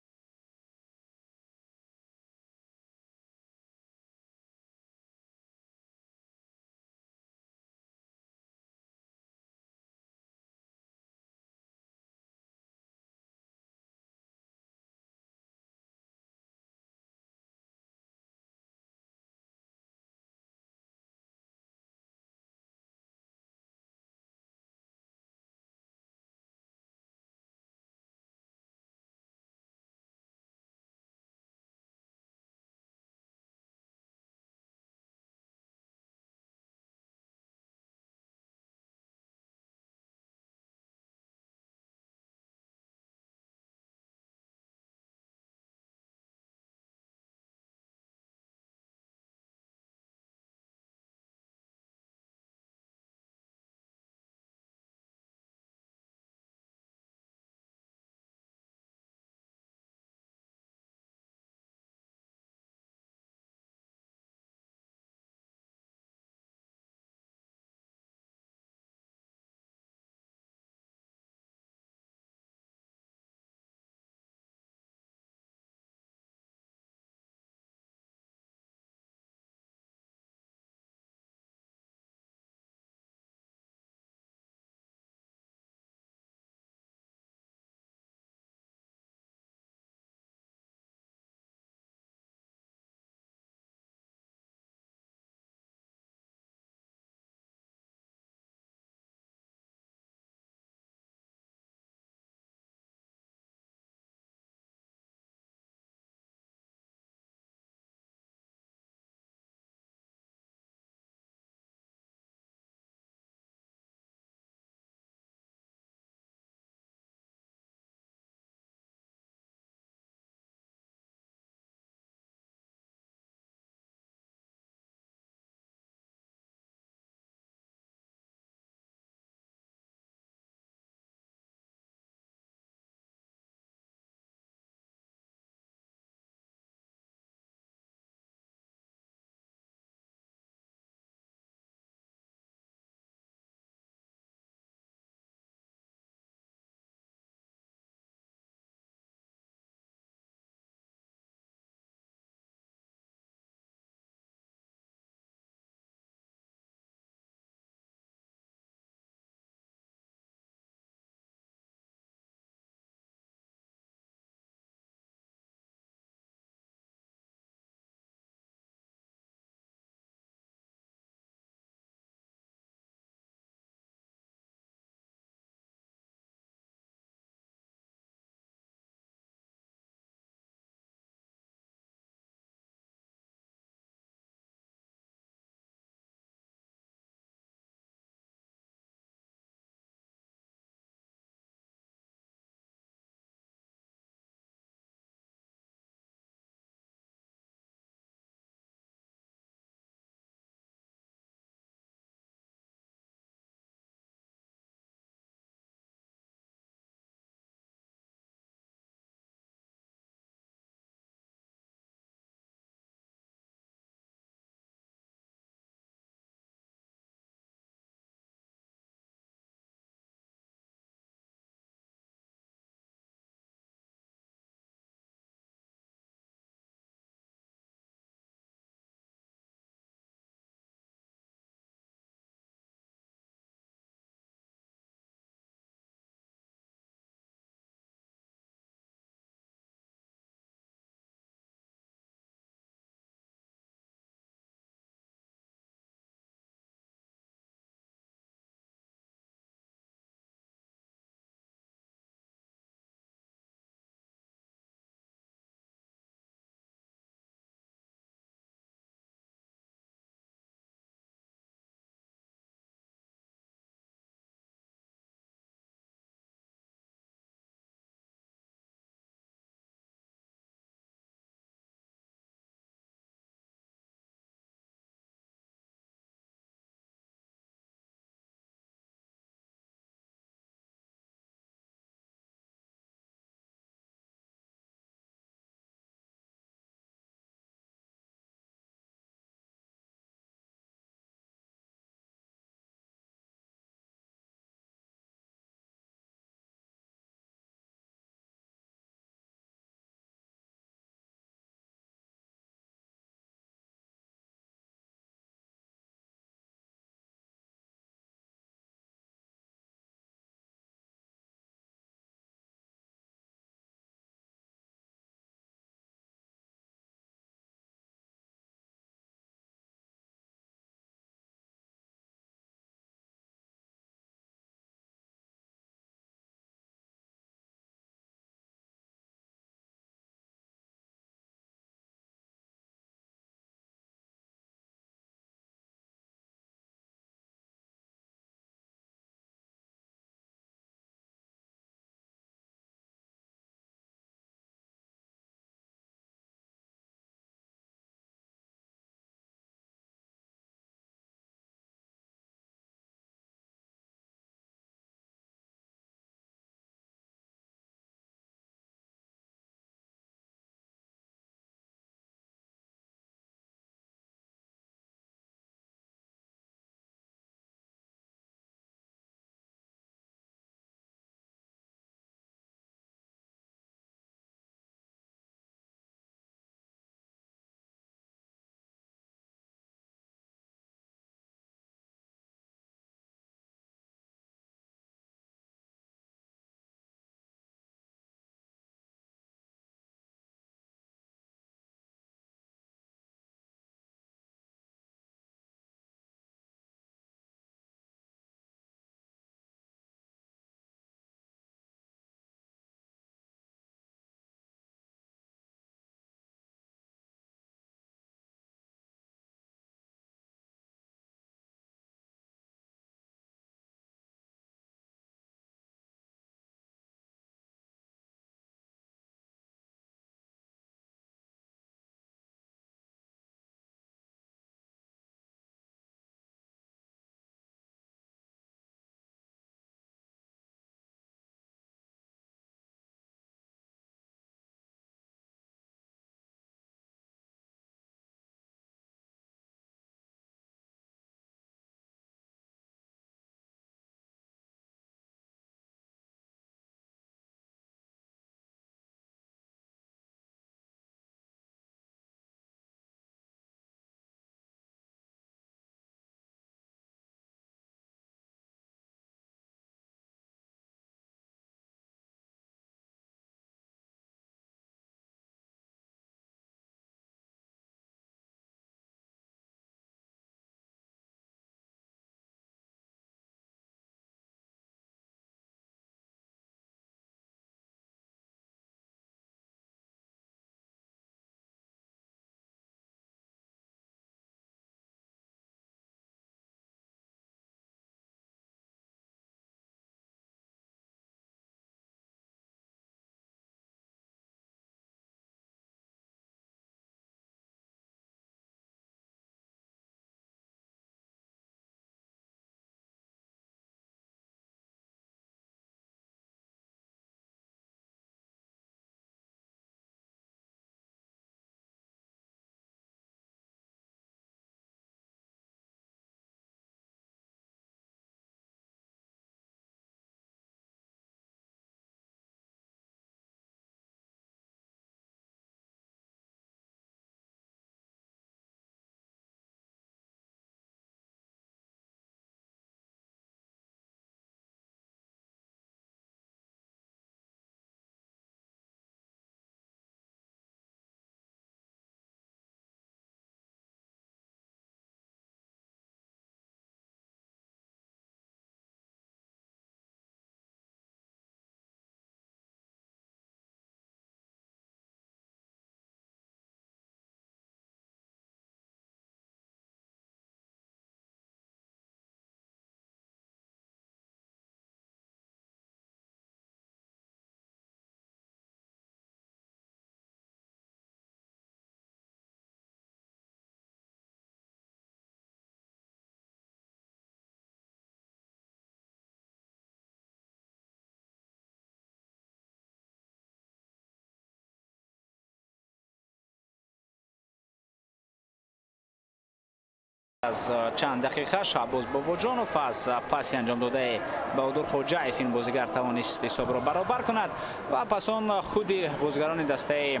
Аз чанд дақиқа Шаҳбоз Бобоҷонов аз паси анҷом додаи Баҳодур Хоҷаев ин бозигар тавонист ҳисобро баробар кунад ва пас он худи бозигарони дастаи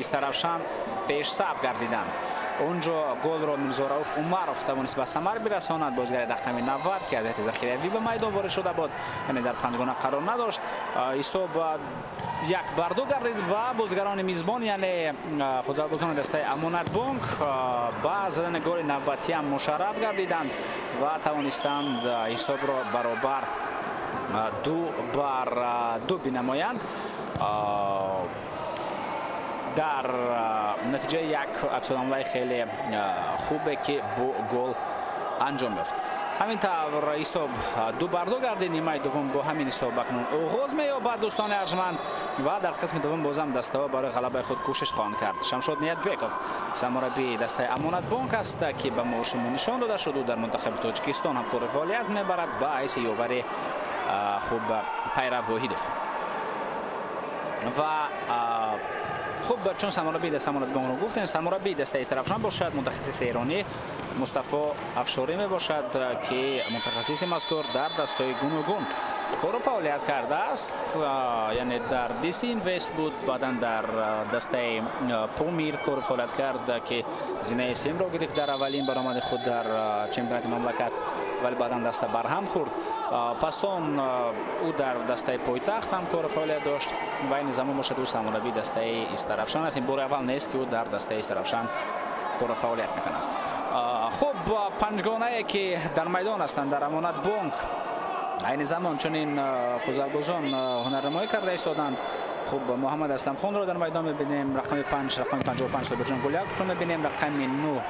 Истаравшан пешсаф гардиданд. Онҷо голро Мирзорауф Умаров тавонист ба самар бирасонад. Бозигари рақами 90 ки аз ҳайати захиравӣ ба майдон ворид шуда буд, яъне дар панҷгона қарор надошт. Ҳисоб 1-2 гардид ва бозигарони мизбон, яъне футзалбозони дастаи Амонатбонк ба задани голи навбатиам мушарраф гардиданд ва тавонистанд ҳисобро баробар 2-2 бинамоянд. Дар натиҷаи як аксуламлаи хеле хубе ки бо гол анҷом ёфт. Ҳамин тавр ҳисоб 2-2 гардид. Нимаи дуввум бо ҳамин ҳисоб акнун оғоз меёбад, дӯстони арҷманд, ва дар қисми дуввум бозам дастаҳо барои ғалабаи худ кӯшиш хоҳанд кард. Шамшод Ниятбеков сармураббии дастаи Амонатбонк аст ки ба мо шумо нишон дода шуд. Ӯ дар мунтахаби Тоҷикистон ҳам кори фаъолият мебарад ба ҳайси ёвари хуб Пайрав Воҳидов. Ва хуб, чун сармураббии дастаи Амонатбонкро гуфтем, сармураббии дастаи Истаравшан бошад мутахассиси эронӣ Мустафо Афшорӣ мебошад ки мутахассиси мазкур дар дастҳои гуногун кору фаъолият кардааст, яъне дар DC Invest буд, баъдан дар дастаи Помир кору фаъолият кард ки зинаи сеюмро гирифт дар аввалин баромади худ дар чемпионати мамлакат, вале баъдан даста барҳам хӯрд. Пас он ӯ дар дастаи пойтахт ҳам кору фаъолият дошт ва айни замон бошад ӯ сармураббии дастаи Истаравшан аст. Ин бори аввал нест ки ӯ дар дастаи Истаравшан кору фаъолият мекунад. Хуб, панҷгонае ки дар майдон ҳастанд дар Амонатбонк айни замон чунин футзалбозон ҳунарнамоӣ карда истоданд. Хуб, Муҳаммад Асламхонро дар майдон мебинем, рақами 5, рақами 55 Собирҷон Гулияковро мебинем, рақами 9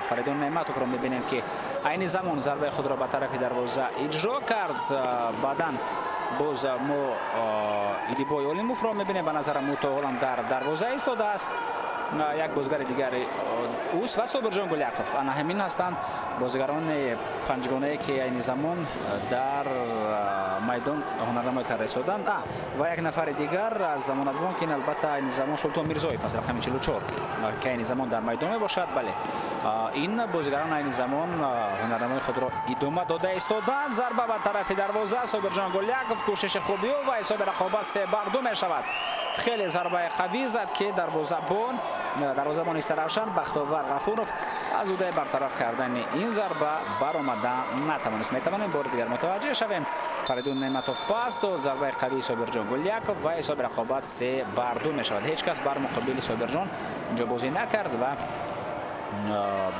Фаридун Неъматовро мебинем ки айни замон зарбаи худро ба тарафи дарвоза иҷро кард. Баъдан боз мо Идибой Олимовро мебинем, ба назарам ӯ то ҳолам дар дарвоза истодааст. Як бозигари дигари ӯст ва Собирҷон Гуляков. Ана ҳамин ҳастанд бозигарони панҷгонае ки айни замон дар майдон ҳунарнамоӣ карда истоданд. Ва як нафари дигар аз Амонатбонк, ин албатта айни замон Султон Мирзоев аст, рақами 44 ки айни замон дар майдон мебошад. Бале, ин бозигарон айни замон ҳунарнамои худро идома дода истоданд. Зарба ба тарафи дарвоза, Собирҷон Гуляков кӯшиши хуби ӯ ва ҳисоби рақобат 3-2 мешавад. Хеле зарбаи қавӣ зад ки дарвозабон Истаравшан Бахтовар Ғафуров аз удаи бартараф кардани ин зарба баромада натавонист. Метавонем бори дигар мутаваҷҷеҳ шавем. Фаридун Неъматов пас дод, зарбаи қавии Собирҷон Гуляков ва ҳисоби рақобат 3-2 мешавад. Ҳеҷ кас бар муқобили Собирҷон инҷо бозӣ накард ва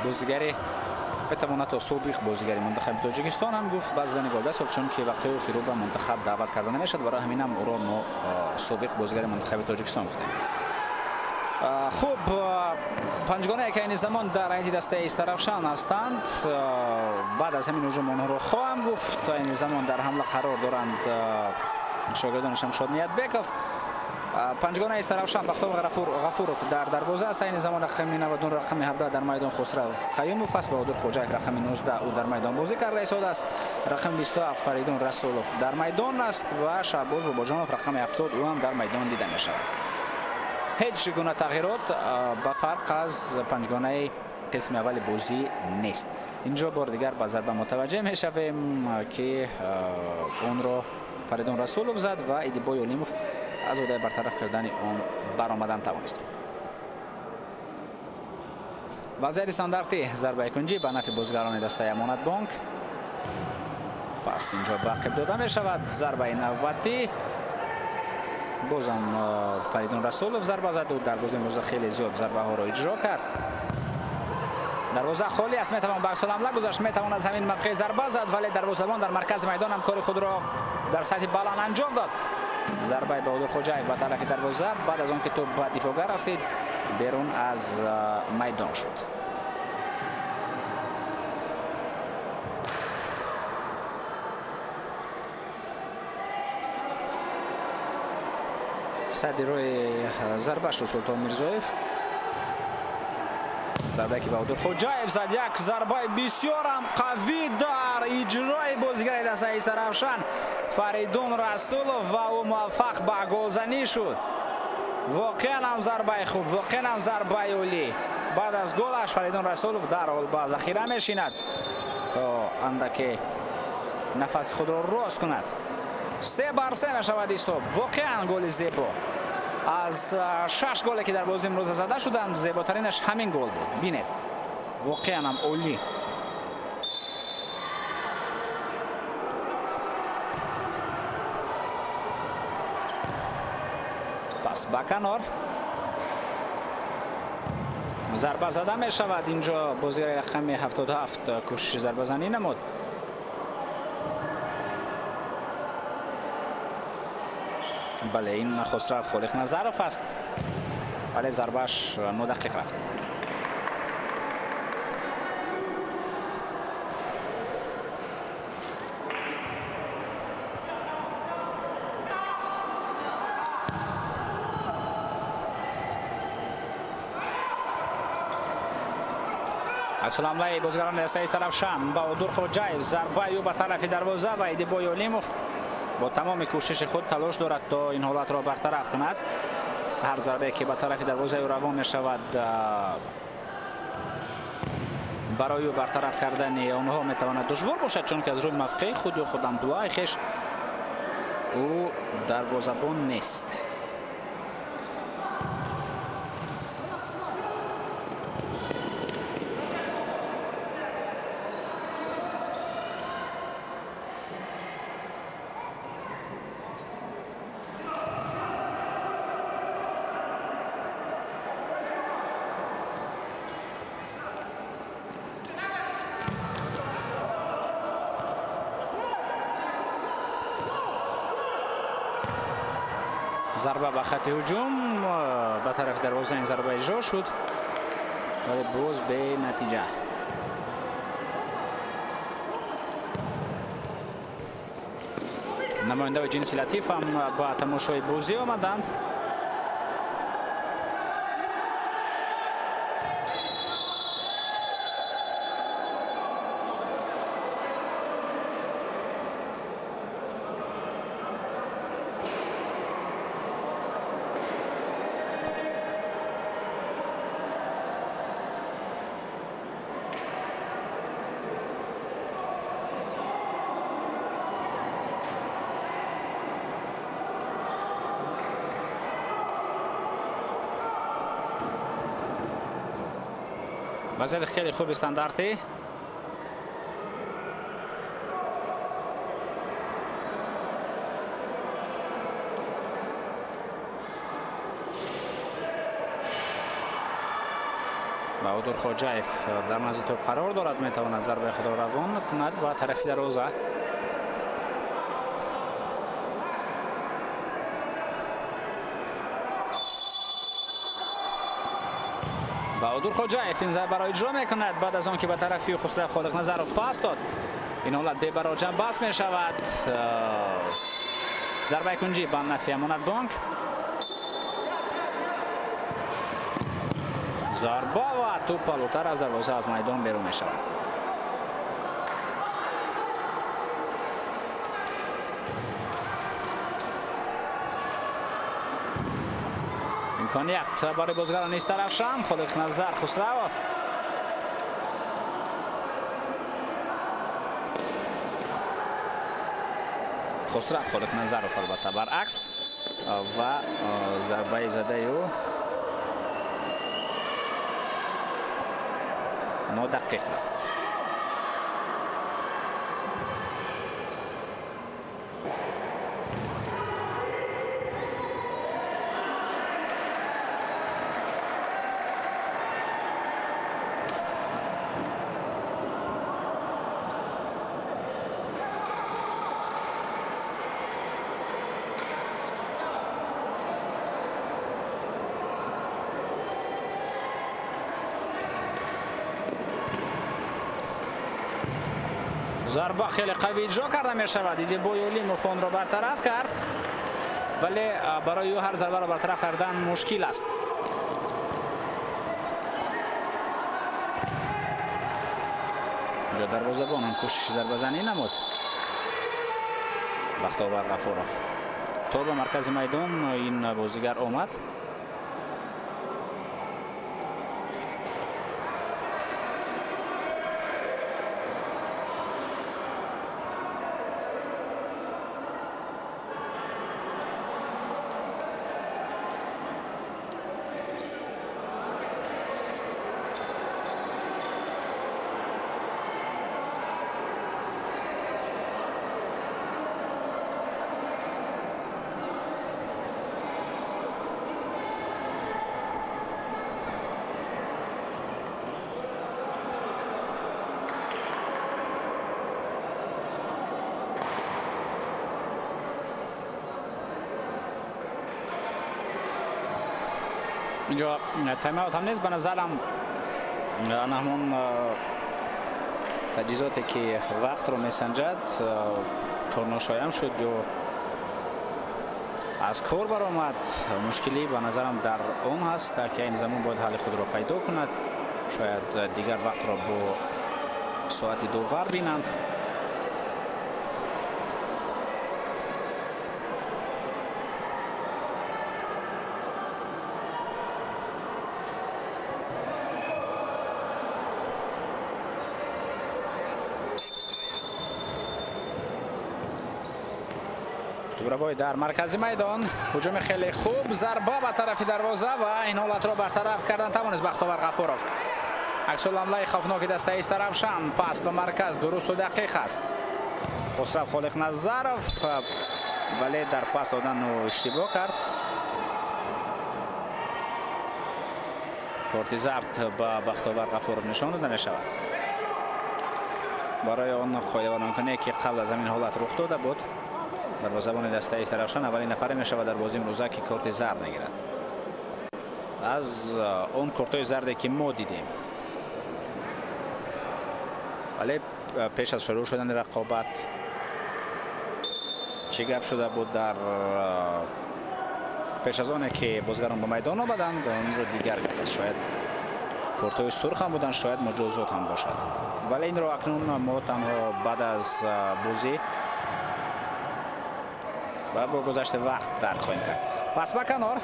бозигари метавонад то собиқ бозигари мунтахаби Тоҷикистон ҳам гуфт ба задани гол даст ёфт, чунки вақтҳои охир ба мунтахаб даъват карда намешавад. Барои ҳамин ҳам ӯро мо собиқ бозигари мунтахаби Тоҷикистон гуфтем. Хуб, панҷгонае ки айни замон дар ҳайати дастаи Истаравшан ҳастанд, баъд аз ҳамин ҳуҷум онҳоро хоҳам гуфт. Айни замон дар ҳамла қарор доранд шогирдони Шамшод Ниятбеков. Панҷгонаи Истаравшан Бахтов Ғафуров дар дарвоза аст. Айни замон рақами 99, рақами 17 дар майдон Хусрав Қаюмов аст. Баҳодур Хоҷаев рақами 19 ӯ дар майдон бозӣ карда истодааст. Рақами 27 Фаридун Расулов дар майдон аст ва Шаҳбоз Бобоҷонов рақами 70 ӯ ҳам дар майдон дида мешавад. Ҳеҷ гуна тағйирот ба фарқ аз панҷгонаи қисми аввали бозӣ нест. Инҷо бори дигар ба зарба мутаваҷҷеҳ мешавем ки онро Фаридун Расулов зад ва Идибой Олимов аз удаи бартараф кардани он баромадан тавонист. Вазъияти стандартӣ зарбаи кунҷӣ ба нафъи бозигарони дастаи Амонатбонк. Пас инҷо ба ақиб дода мешавад зарбаи навбатӣ. Бозам Фаридун Расулов зарба зад. Ӯ дар бозии имрӯза хеле зиёд зарбаҳоро иҷро кард. Дарвоза холӣ аст, метавон ба аксуламла гузашт, метавон аз ҳамин мавқеъ зарба зад, вале дарвозабон дар маркази майдон ҳам кори худро дар сатҳи баланд анҷом дод. Зарбаи Баҳодур Хоҷаев ба тарафи дарвоза баъд аз он ки тӯп ба дифоъгар расид, берун аз майдон шуд. Сади роҳи зарба шуд Султон Мирзоев. Зарбае ки Баҳодур Хоҷаев зад, як зарбаи бисёрам қавӣ дар иҷрои бозигари дастаи Истаравшан Фаридун Расулов ва ӯ муваффақ ба голзанӣ шуд. Воқеан ҳам зарбаи хуб, воқеан ҳам зарбаи олӣ. Баъд аз голаш Фаридун Расулов дарҳол ба захира мешинад то андаке нафаси худро рост кунад. 3-3 мешавад ҳисоб. Воқеан голи зебо. Аз 6 голе ки дар бозии имрӯза зада шуданд, зеботаринаш ҳамин гол буд. Бинед, воқеан ҳам олӣ. Пас ба канор зарба зада мешавад. Инҷо бозигари рақами 77 кӯшиши зарбазанӣ намуд. Бале, ин Хусрав Холиқназаров аст, вале зарбааш нодақиқ рафт. Аксуламлаи бозигарони дастаи Тарафшан Баҳодур Хоҷаев, зарбаи ӯ ба тарафи дарвоза ва Идибой Олимов бо тамоми кӯшиши худ талош дорад то ин ҳолатро бартараф кунад. Ҳар зарбае ки ба тарафи дарвозаи ӯ равон мешавад, барои ӯ бартараф кардани онҳо метавонад душвор бошад, чунки аз рӯи мавқеи худ ё худ амплуаи хеш ӯ дарвозабон нест. Зарба ба хати ҳуҷум ба тарафи дарвоза, ин зарба иҷро шуд, вале боз бенатиҷа. Намояндаи ҷинси Латиф ҳам ба тамошои бозӣ омаданд. Вазъияти хеле хуби стандартӣ. Баҳодур Хоҷаев дар назди топ қарор дорад, метавонад зарбаи худро равон кунад ба тарафи дарвоза. Баҳодур Хоҷаев ин зарбаро иҷро мекунад баъд аз он ки ба тарафи Хусрав Холиқназаров пас дод. Ин ҳолат бебароҷа бас мешавад. Зарбаи кунҷӣ ба нафи Амонатбонк. Зарба ва тӯп палутар аз дарвоза аз майдон берун мешавад. Имконият барои бозигарони Истаравшан. Холиқназар Хусравов Хусрав Холиқназаров албатта баръакс ва зарбаи задаи ӯ нодақиқ рафт. Зарба хеле қавӣ иҷро карда мешавад. Идибой Олимов онро бартараф кард, вале барои ӯ ҳар зарбаро бартараф кардан мушкил аст. Инҷо дарвозабон ҳам кӯшиши зарбазанӣ намуд. Бахтовар Ғафуров то ба маркази майдон ин бозигар омад. Инҷо тайм-аут ҳам нест, ба назарам ҳамон таҷҳизоте ки вақтро месанҷад корношоям шуд ё аз кор баромад. Мушкилӣ ба назарам дар он ҳаст, ки айни замон бояд ҳалли худро пайдо кунад. Шояд дигар вақтро бо соати довар бинанд. Тӯбрабой дар маркази майдон, ҳуҷуми хеле хуб, зарба ба тарафи дарвоза ва ин ҳолатро бартараф кардан тавонист Бахтовар Ғафуров. Аксулҳамлаи хавфноки дастаи Истаравшан, пас ба марказ дурусту дақиқ аст. Хусрав Холиқназаров, вале дар пас додан ӯ иштибоҳ кард. Корти зард ба Бахтовар Ғафуров нишон дода мешавад. Барои он қоидавайронкуние ки қабл аз ҳамин ҳолат рух дода буд, дарвозабони дастаи Истаравшан аввалин нафаре мешавад дар бозии имрӯза ки корти зард мегирад. Аз он кортҳои зарде ки мо дидем. Вале пеш аз шурӯъ шудани рақобат чӣ гап шуда буд дар пеш аз оне ки бозигарон ба майдон омаданд, онро дигар гап аст. Шояд кортҳои сурх ҳам буданд, шояд муҷозот ҳам бошад. Вале инро акнун мо танҳо баъд аз бозӣ ва бо гузашти вақт дарк хоҳем кард. Пас ба канор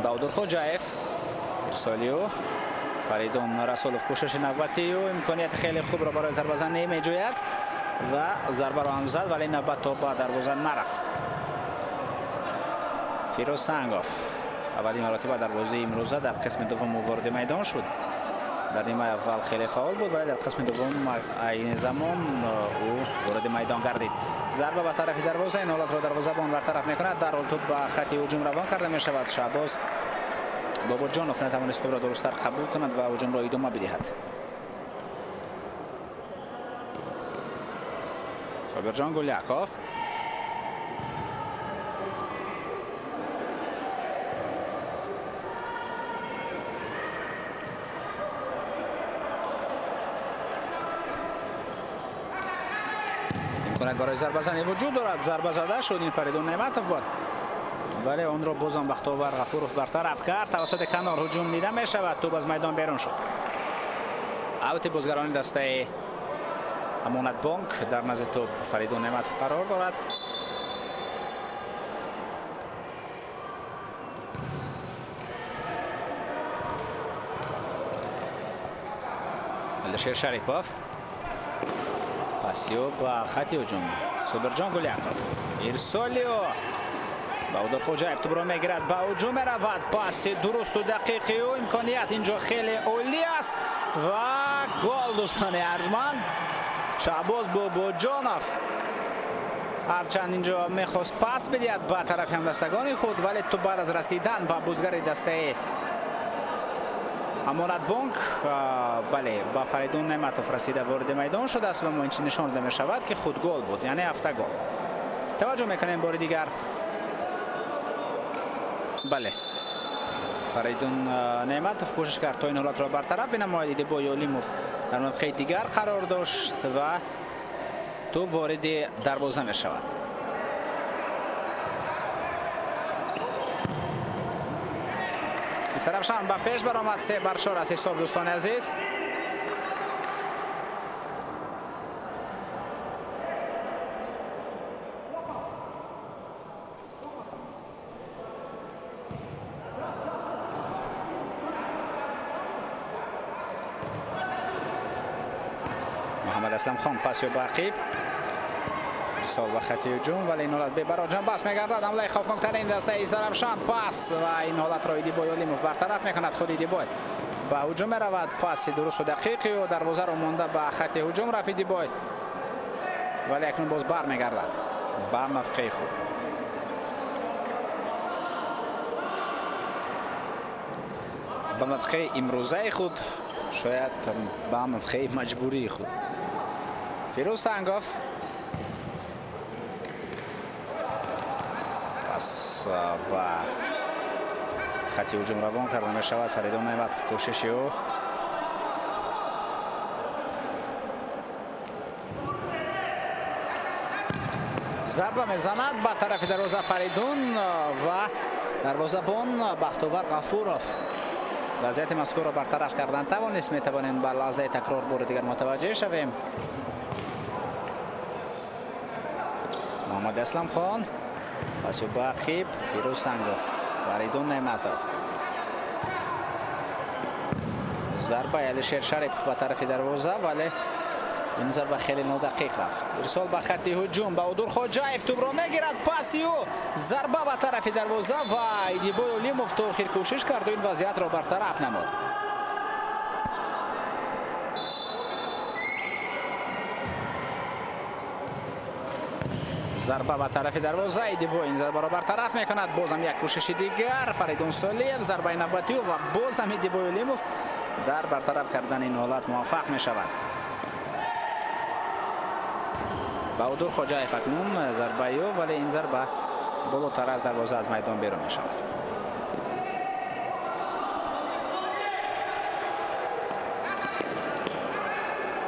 Баҳодур Хоҷаев, ирсоли ӯ Фаридун Расулов, кӯшиши навбатии ӯ, имконияти хеле хубро барои зарбазанӣ меҷӯяд ва зарбаро ҳам зад, вале навбат то ба дарвоза нарафт. Фирӯз Сангов аввалин маротиба дар бозии имрӯза дар қисми дуввум ӯ вориди майдон шуд. Дар нимаи аввал хеле фаъол буд, вале дар қисми дуввум айни замон ӯ вориди майдон гардид. Зарба ба тарафи дарвоза, ин ҳолатро дарвозабон бартараф мекунад. Дарҳол тӯб ба хати ҳуҷум равон карда мешавад. Шаҳбоз Бобоҷонов натавонист тӯбро дурусттар қабул кунад ва ҳуҷумро идома бидиҳад. Собирҷон Гуляков имконият барои зарбазанӣ вуҷуд дорад. Зарба зада шуд, ин Фаридун Неъматов буд, вале онро бозам Бахтовар Ғафуров бартараф кард. Тавассути канор ҳуҷум дида мешавад, тӯб аз майдон берун шуд. Аути бозгарони дастаи Амонатбонк, дар назди тӯб Фаридун Неъматов қарор дорад. Алишер Шарипов пасиё ба хати ҳуҷум. Собирҷон Гуляков, ирсолио Баҳодур Хоҷаев тӯбро мегирад, ба ҳуҷум меравад. Паси дурусту дақиқи ӯ, имконият инҷо хеле олӣ аст ва гол, дӯстони арҷманд. Шаҳбоз Бобоҷонов ҳарчанд инҷо мехост пас бидиҳад ба тарафи ҳамдастагони худ, вале тӯб баъд аз расидан ба бозгари дастаи Амонатбонк, бале, ба Фаридун Неъматов расида вориди майдон шудааст ва мо ин чиз нишон дода мешавад ки худ гол буд, яъне автогол. Таваҷҷӯҳ мекунем бори дигар. Бале, Фаридун Неъматов кӯшиш кард то ин ҳолатро бартараф бинамояд. Идибой Ёлимов дар мавқеи дигар қарор дошт ва тӯб вориди дарвоза мешавад. Истаравшан ба пеш баромад, 3-4 аз ҳисоб, дӯстони азиз. Муҳаммад Асламхон пас ё ба ақиб, ирсол ба хати ҳуҷум, вале ин ҳолат бебароҷан бас мегардад. Ҳамлаи хавфноктарин дастаи Истаравшан, пас ва ин ҳолатро Идибой Ёлимов бартараф мекунад. Худ Идибой ба ҳуҷум меравад, паси дурусту дақиқи ӯ, дарвозаро монда ба хати ҳуҷум рафт Идибой, вале акнун боз бармегардад ба мавқеи худ. Ба мавқеи имрӯзаи худ, шояд ба мавқеи маҷбурии худ. Фирӯз Сангов пас ба Хати ҳуҷум равон карда мешавад. Фаридун Неъматов кӯшиши ӯ. Зарба мезанад ба тарафи дарвоза Фаридун ва дарвозабон Бахтовар Ғафуров вазъияти мазкурро бартараф кардан тавонист. Метавонем ба лаҳзаи такрор бори дигар мутаваҷҷеҳ шавем. Муҳаммад Асламхон, пасу ба ақиб Фирӯз Сангов, Фаридун Неъматов. Зарбаи Алишер Шарипов ба тарафи дарвоза, вале ин зарба хеле нодақиқ рафт. Ирсол ба хатти ҳуҷум, Баҳодур Хоҷаев тӯбро мегирад, паси ӯ зарба ба тарафи дарвоза ва Идибой Олимов то охир кӯшиш кард ва ин вазъиятро бартараф намуд. Зарба ба тарафи дарвоза, Идибой ин зарбаро бартараф мекунад. Бозам як кӯшиши дигар, Фаридун Солиев, зарбаи навбатӣ ва бозам Идибой Олимов дар бартараф кардани ин ҳолат муваффақ мешавад. Баҳодур Хоҷаев акнун зарбаи ӯ, вале ин зарба болотар аз дарвоза аз майдон берун мешавад.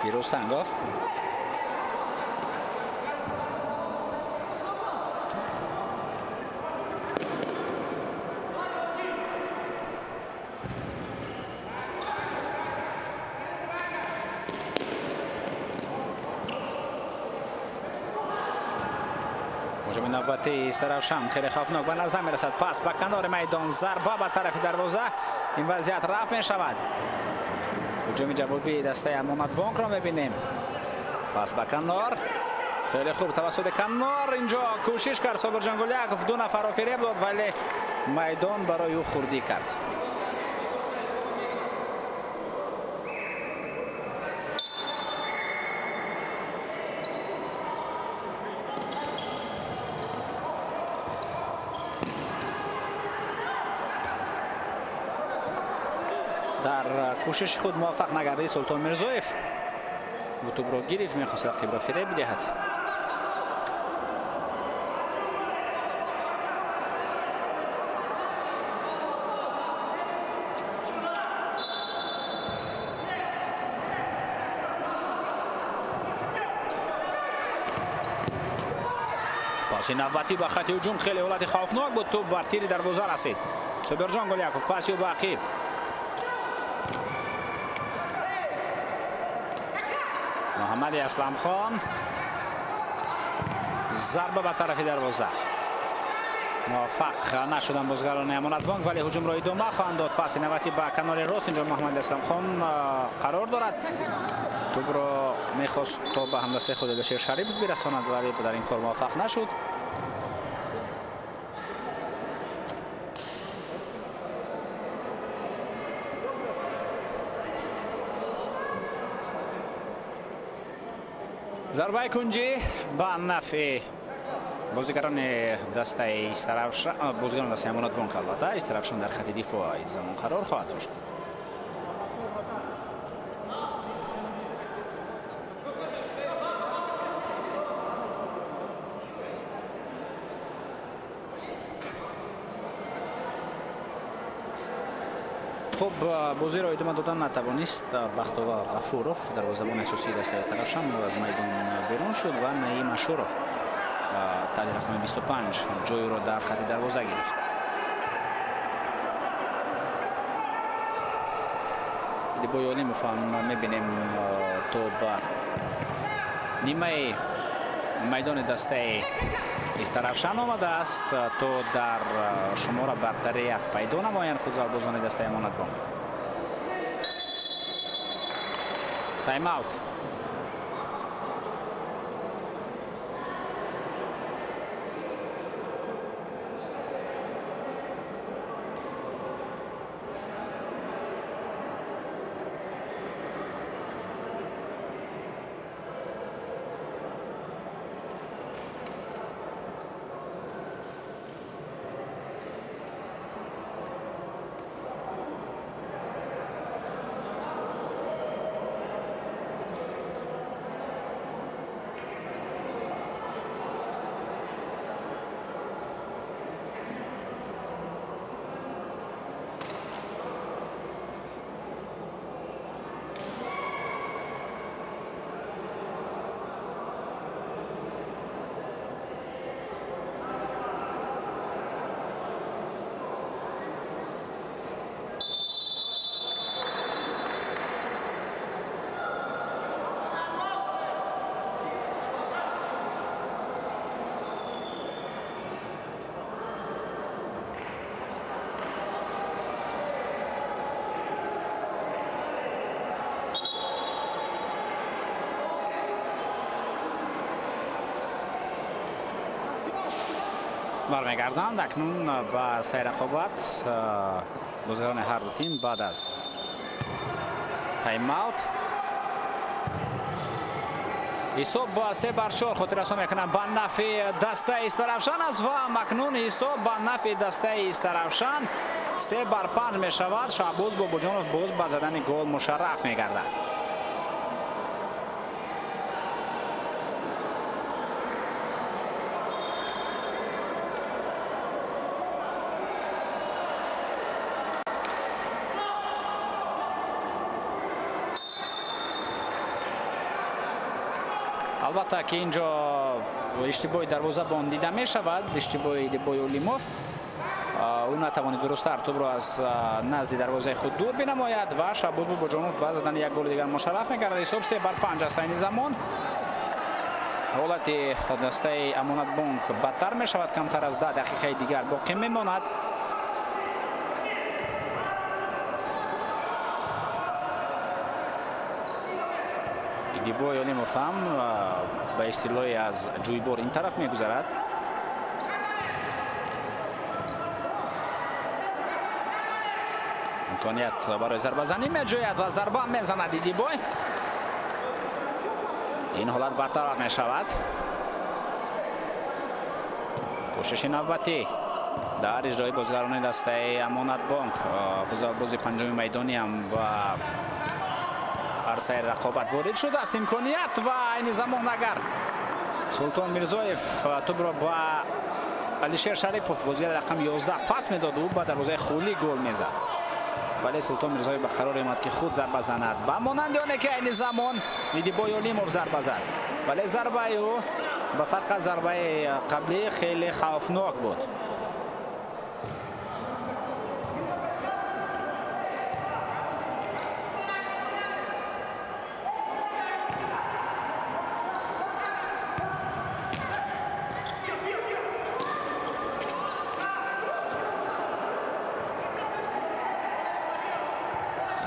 Фирӯз Сангов. ҳуҷуми навбатии Истаравшан хеле хавфнок ба назар мерасад. Пас ба канори майдон, зарба ба тарафи дарвоза, ин вазъият рафт мешавад. Ҳуҷуми ҷавобии дастаи Амонатбонкро мебинем. Пас ба канор, хеле хуб тавассути канор инҷо кӯшиш кард Собирҷон Гуляков, ду нафарро фиреб дод, вале майдон барои ӯ хурдӣ кард. Дар кӯшиши худ муваффақ нагардид Султон Мирзоев. Тӯбро гирифт, мехост рақибро фиреб бидиҳад. Паси навбатӣ ба хати ҳуҷум хеле ҳолати хавфнок буд. Тӯб бар тири дарвоза расид. Собирҷон Гуляков, паси ӯ ба ақиб. Муҳаммади Асламхон, зарба ба тарафи дарвоза. Муваффақ нашуданд бозигарони Амонатбонк, вале ҳуҷумро идома хоҳанд дод. Паси навбатӣ ба канори рост инҷо Муҳаммади Асламхон қарор дорад. Тӯбро мехост то ба ҳамдастаи худ Алишер Шарипов бирасонад, вале дар ин кор муваффақ нашуд. Зарбаи кунҷӣ ба нафъи бозигарони дастаи Истаравшан, бозигарони дастаи Амонатбонк, албатта Истаравшан дар хати дифоъ ин замон қарор хоҳад дошт. Хуб, бозиро идома додан натавонист Бахтовар Ғафуров, дарвозабони асосии дастаи Истаравшан, аз майдон берун шуд ва Наим Ашуров таҳти рақами 25 ҷойро дар хати дарвоза гирифт. Идибой Олимов ҳам мебинем то ба нимаи майдони дастаи Истаравшан омадааст, то дар шумора бартарӣ як пайдо намоянд футзалбозони дастаи Амонатбонк. Тайм-аут. Бармегарданд акнун ба арсаи рақобат бозигарони ҳар ду тим баъд аз тайм-аут. Ҳисоб ба 3-4 хотиррасон мекунам ба нафъи дастаи Истаравшан аст ва акнун ҳисоб ба нафъи дастаи Истаравшан 3-5 мешавад. Шаҳбоз Бобоҷонов боз ба задани гол мушарраф мегардад. Албатта ки инҷо иштибоҳи дарвозабон дида мешавад, иштибоҳи Дибой Олимов. Ӯ натавонид дурусттар тӯбро аз назди дарвозаи худ дур бинамояд ва Шаҳбоз Бобоҷонов ба задани як голи дигар мушарраф мегардад. Ҳисоб 3-5 аст. Айни замон ҳолати дастаи Амонатбонк бадтар мешавад, камтар аз 10 дақиқаи дигар боқӣ мемонад. Дибой Олимов ҳам ба истилоҳи аз ҷӯйбор ин тараф мегузарад. Имконият барои зарбазанӣ меҷӯяд ва зарба мезанад Дибой. Ин ҳолат бартараф мешавад. Кӯшиши навбатӣ дар иҷрои бозигарони дастаи Амонатбонк. Футзалбози панҷуми майдонӣ ҳам ба арсаи рақобат ворид шудааст. Имконият ва айни замон агар Султон Мирзоев тӯбро ба Алишер Шарипов, бозигари рақами 11, пас медод, ӯ ба дарвозаи холӣ гол мезад. Вале Султон Мирзоев ба қарор омад ки худ зарба занад, ба монанди оне ки айни замон Дибой Олимов зарба зад. Вале зарбаи ӯ ба фарқ аз зарбаи қаблӣ хеле хавфнок буд.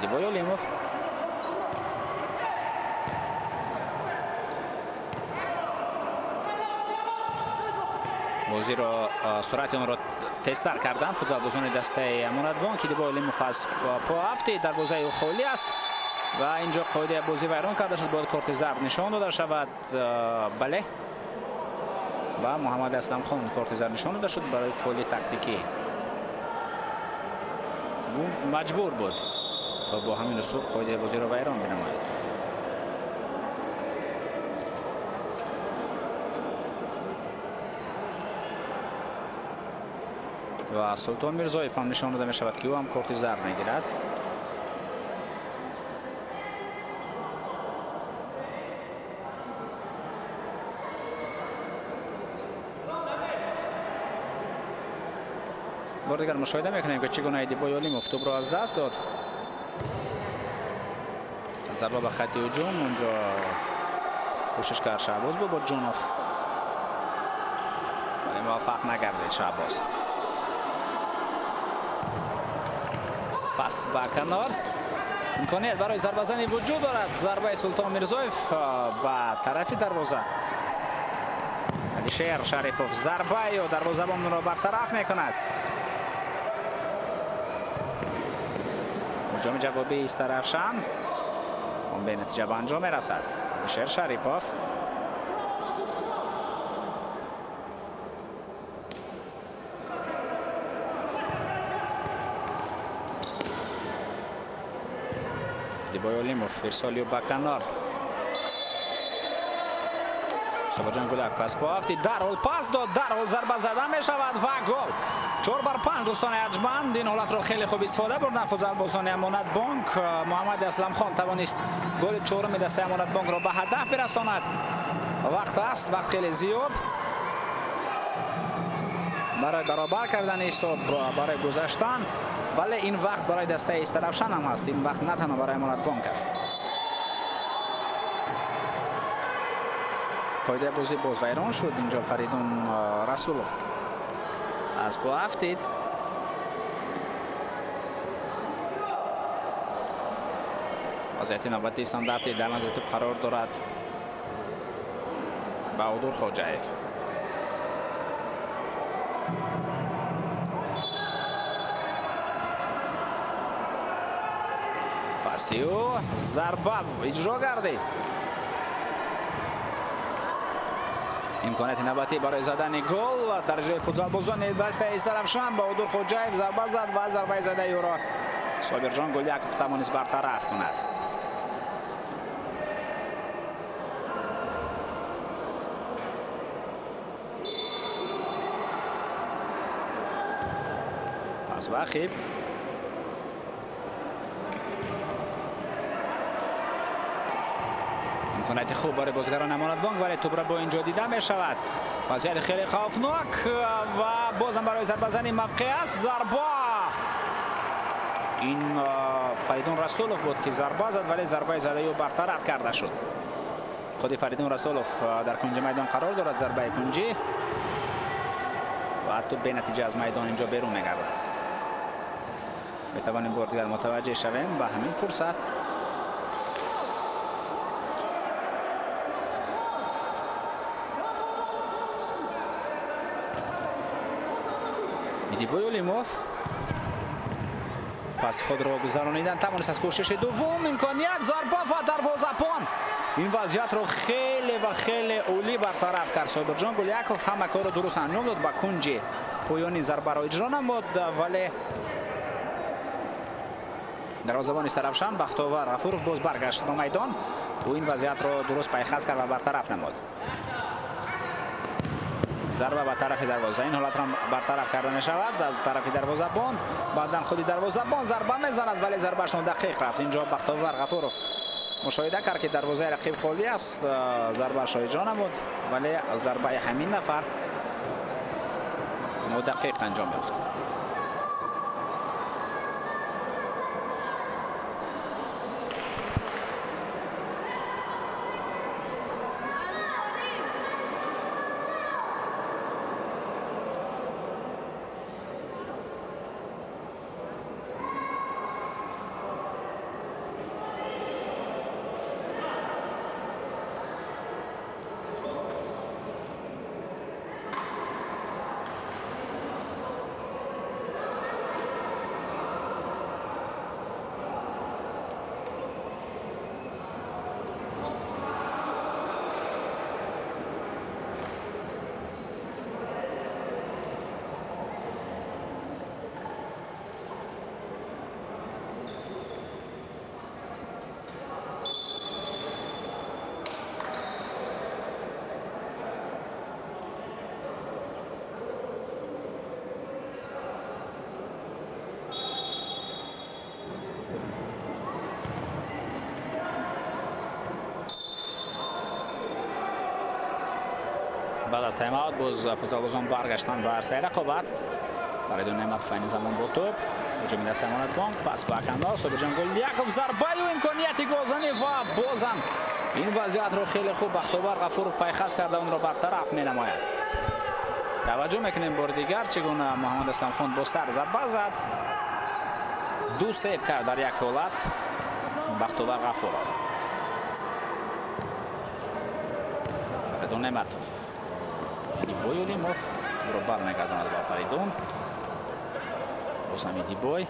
Дибой Олимов. Бозиро суръати онро тезтар карданд футзалбозони дастаи Амонатбонк. Дибой Олимов аз по афтид, дарвозаи ӯ холӣ аст ва инҷо қоидаи бозӣ вайрон карда шуд. Бояд корти зард нишон дода шавад. Бале, ба Муҳаммад Асламхон корти зард нишон дода шуд барои фоли тактикӣ. Ӯ маҷбур буд то бо ҳамин усул қоидаи бозиро вайрон бинамояд. Ва Султон Мирзоев ҳам нишон дода мешавад ки ӯ ҳам корти зард мегирад. Бор дигар мушоҳида мекунем ки чӣ гуна Дибой Олимов тӯбро аз даст дод. Зарба ба хати ҳуҷум, унҷо кӯшиш кард Шаҳбоз Бобоҷонов, вале муваффақ нагардид Шаҳбоз. Пас ба канор, имконият барои зарбазанӣ вуҷуд дорад. Зарбаи Султон Мирзоев ба тарафи дарвоза. Алишер Шарипов зарбаю дарвозабонро бартараф мекунад. Ҳуҷуми ҷавобии Истаравшан он бенатиҷа ба анҷом мерасад. Алишер Шарипов. Дибой Олимов ирсоли ба канор. Собоҷон Гулак пас по афтид, дарҳол пас дод, дарҳол зарба зада мешавад ва гол. 4-5 дӯстони арҷманд, ин ҳолатро хеле хуб истифода бурданд футзалбозони Амонатбонк. Муҳаммад Асламхон тавонист голи чоруми дастаи Амонатбонкро ба ҳадаф бирасонад. Вақт аст, вақт хеле зиёд барои баробар кардани ҳисоб, барои гузаштан, вале ин вақт барои дастаи Истаравшан ҳам ҳаст. Ин вақт на танҳо барои Амонатбонк аст. Қоидаи бозӣ боз вайрон шуд. Инҷо Фаридун Расулов аз по афтид. Вазъияти навбатии стандарти дар назди тӯб қарор дорад Баҳодур Хоҷаев. Паси ӯ зарба иҷро гардид. Имконияти навбатӣ барои задани гол дар ҷои футзалбозони дастаи Истаравшан. Баҳодур Хоҷаев зарба зад ва зарбаи задаи ӯро Собирҷон Гуляков тавонист бартараф кунад. Пас ба ақиб. Имконияти хуб барои бозигарон Амонатбонк, вале тӯбро бо инҷо дида мешавад. Вазъияти хеле хавфнок ва бозам барои зарбазани мавқеъ аст. Зарба! Ин Фаридун Расулов буд ки зарба зад, вале зарбаи задаи ӯ бартараф карда шуд. Худи Фаридун Расулов дар кунҷи майдон қарор дорад, зарбаи кунҷӣ ва тӯб бенатиҷа аз майдон инҷо берун мегардад. Метавонем бор дигар мутаваҷҷеҳ шавем ба ҳамин фурсат. Идибой Олимов пас худро гузаронидан тавонист аз кӯшиши дуввум. Имконият, зарба ва дарвозабон ин вазъиятро хеле ва хеле олӣ бартараф кард. Собирҷон Гуляков ҳама корро дуруст анҷом дод, ба кунҷи поёни зарбаро иҷро намуд, вале дарвозабони Истаравшан Бахтовар Ғафуров боз баргашт ба майдон. Ӯ ин вазъиятро дуруст пайхас кард ва бартараф намуд. Зарба ба тарафи дарвоза, ин ҳолатро бартараф карда мешавад аз тарафи дарвозабон. Баъдан худи дарвозабон зарба мезанад, вале зарбааш нодақиқ рафт. Инҷо Бахтовар Ғафуров мушоҳида кард, ки дарвозаи рақиб холӣ аст, зарбаашро иҷро намуд, вале зарбаи ҳамин нафар нодақиқ анҷом ёфт. Баъд аз тайм-аут боз футзалбозон баргаштанд ба арсаи рақобат. Фаридун Неъматов айни замон бо тӯб ҳуҷуми дастаи Амонатбонк, пас ба канор Собирҷон Гуляков, зарбаю имконияти голзанӣ ва бозам ин вазъиятро хеле хуб Бахтовар Ғафуров пайхас карда онро бартараф менамояд. Таваҷҷӯҳ мекунем бори дигар чӣ гуна Муҳаммад Исламхон бо сар зарба зад. Ду сейв кард дар як ҳолат Бахтовар Ғафуров. Фаридун Неъматов, Идибой Олимов ӯро бармегардонад ба Фаридун. Боз ҳам Идибой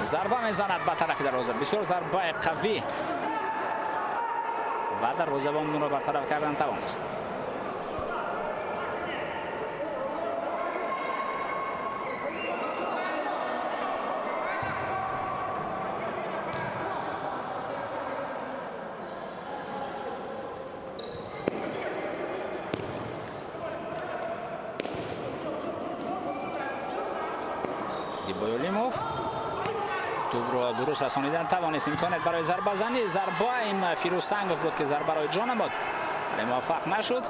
зарба мезанад ба тарафи дарвоза. Бисёр зарбаи қавӣ ва дарвозабон онро бартараф кардан тавонист. Идибой Олимов тӯбро дуруст расонидан тавонист. Имконият барои зарбазанӣ. Зарба ин Фирӯз Сангов буд, ки зарбаро иҷро намуд, вале муваффақ нашуд.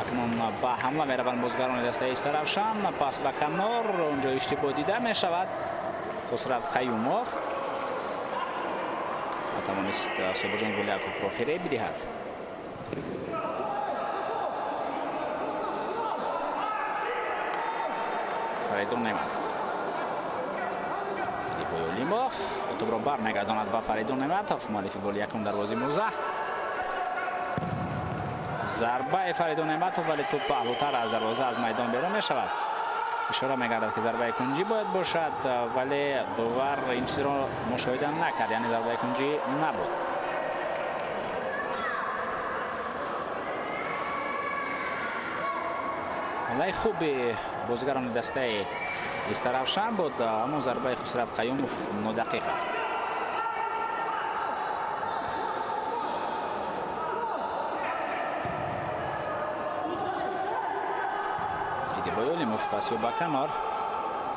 Акнун ба ҳамла мераванд бозигарони дастаи Истаравшан. Пас ба канор, онҷо иштибоҳ дида мешавад. Хусрат Қаюмов тавонист Собирҷон Гуляковро фиреб бидиҳад. Фаридун Неъматов, Идибой Олимов тӯбро бармегардонад ба Фаридун Неъматов, муаллифи голи якум дар бозии имрӯза. Зарбаи Фаридун Неъматов, вале тӯп паҳлӯтар аз дарвоза аз майдон берун мешавад. Ишора мегардад, ки зарбаи кунҷӣ бояд бошад, вале довар ин чизро мушоҳида накард, яъне зарбаи кунҷӣ набуд. Ҳамлаи хуби бозигарони дастаи Истаравшан буд, аммо зарбаи Хусрав Қаюмов нодақиқ рафт. Идибой Олимов пасё ба канор.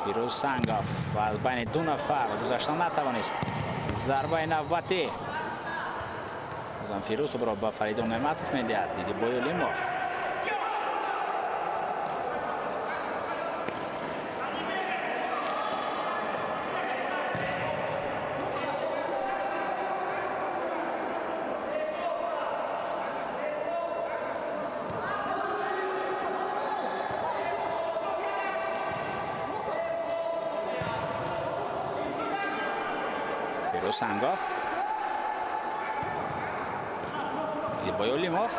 Фирӯз Сангов аз байни ду нафар гузаштан натавонист. Зарбаи навбатӣ. Бозам Фирӯз тӯбро ба Фаридун Неъматов медиҳад. Идибой Олимов. Сангов. Идибой Олимов.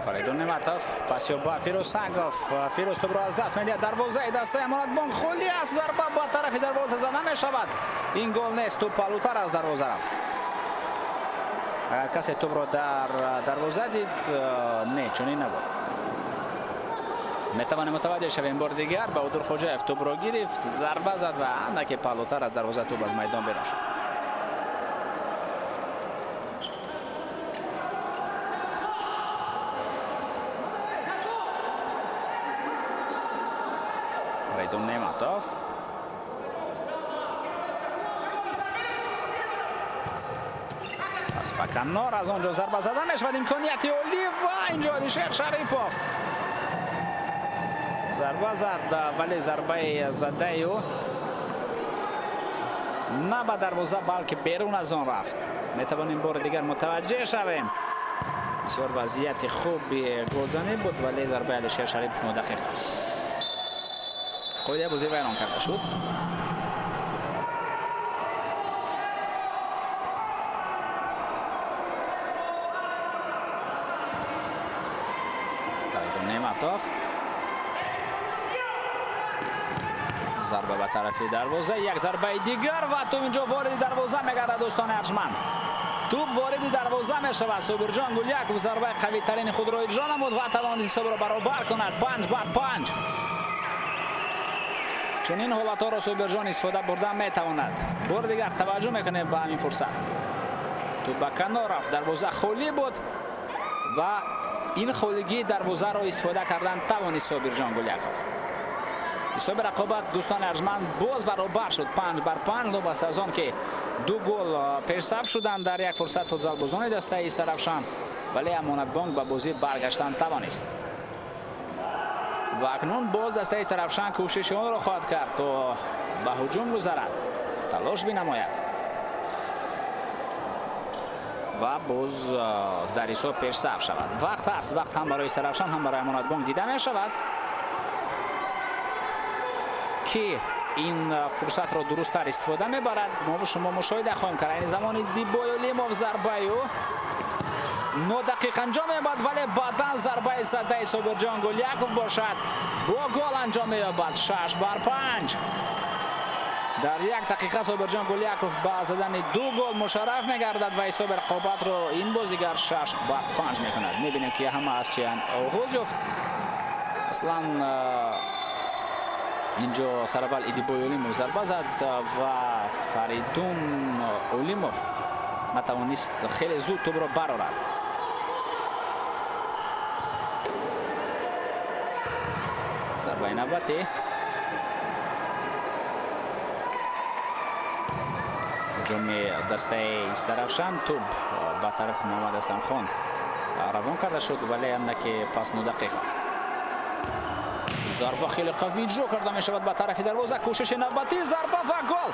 Фаридун Неъматов пасё ба Фирӯз Сангов. Фирӯз тӯбро аз даст медиҳад. Дарвозаи дастаи Амонатбонк холӣ аст. Зарба ба тарафи дарвоза зада мешавад. Ин гол нест, тӯп паҳлӯтар аз дарвоза рафт. Агар касе тӯбро дар дарвоза дид, не, чунин набуд. Метавонем мутаваҷҷеҳ шавем бори дигар. Баҳодур Хоҷаев тӯбро гирифт, зарба зад ва андаке паҳлӯтар аз дарвоза тӯп аз майдон берун шуд. Фаридун Неъматов. Пас ба канор, аз он ҷо зарба зада мешавад. Имконияти олӣ ва инҷо Алишер Шарипов зарба зад, вале зарбаи задаи ӯ на ба дарвоза, балки берун аз он рафт. Метавонем бори дигар мутаваҷҷеҳ шавем. Бисёр вазъияти хуби голзанӣ буд, вале зарбаи Алишер Шарипов нодақиқ. Қоидаи бозӣ вайрон карда шуд. Фаридун Неъматов. Зарба ба тарафи дарвоза, як зарбаи дигар ва тӯп инҷо вориди дарвоза мегардад. Дӯстони арҷманд, тӯп вориди дарвоза мешавад. Собирҷон Гуляков зарбаи қавитарини худро иҷро намуд ва тавонист ҳисобро баробар кунад. 5-5. Чунин ҳолатҳоро Собирҷон истифода бурда метавонад. Бори дигар таваҷҷӯҳ мекунем ба ҳамин фурсат. Тӯп ба канор рафт, дарвоза холӣ буд ва ин холигии дарвозаро истифода кардан тавонист Собирҷон Гуляков. Ҳисоби рақобат, дӯстони арҷманд, боз баробар шуд 5-5, новобаста аз он ки ду гол пешсаф шуданд дар як фурсат футзалбозони дастаи Истаравшан, вале Амонатбонк ба бозӣ баргаштан тавонист. Ва акнун боз дастаи Истаравшан кӯшиши онро хоҳад кард то ба ҳуҷум гузарад, талош бинамояд ва боз дар ҳисоб пешсаф шавад. Вақт ҳаст, вақт ҳам барои Истаравшан, ҳам барои Амонатбонк дида мешавад. Ки ин фурсатро дурусттар истифода мебарад, мо шумо мушоҳида хоҳем кард. Айни замони Дибой Олимов зарбаи ӯ нодақиқ анҷом меёбад, вале баъдан зарбаи задаи Собирҷон Гуляков бошад бо гол анҷом меёбад. 6-5. Дар як дақиқа Собирҷон Гуляков ба задани ду гол мушарраф мегардад ва ҳисоби рақобатро ин бозигар 6-5 мекунад. Мебинем, ки ҳама аз чи оғоз ёфт. Аслан инҷо сараввал Идибой Олимов зарба зад ва Фаридун Олимов натавонист хеле зуд тӯбро барорад. Зарбаи навбатӣ. Ҳуҷуми дастаи Истаравшан, тӯб ба тарафи Муҳаммад Асламхон равон карда шуд, вале андаке пас нодақиқ рафт. Зарба хеле қавӣ иҷро карда мешавад ба тарафи дарвоза. Кӯшиши навбатӣ, зарба ва гол.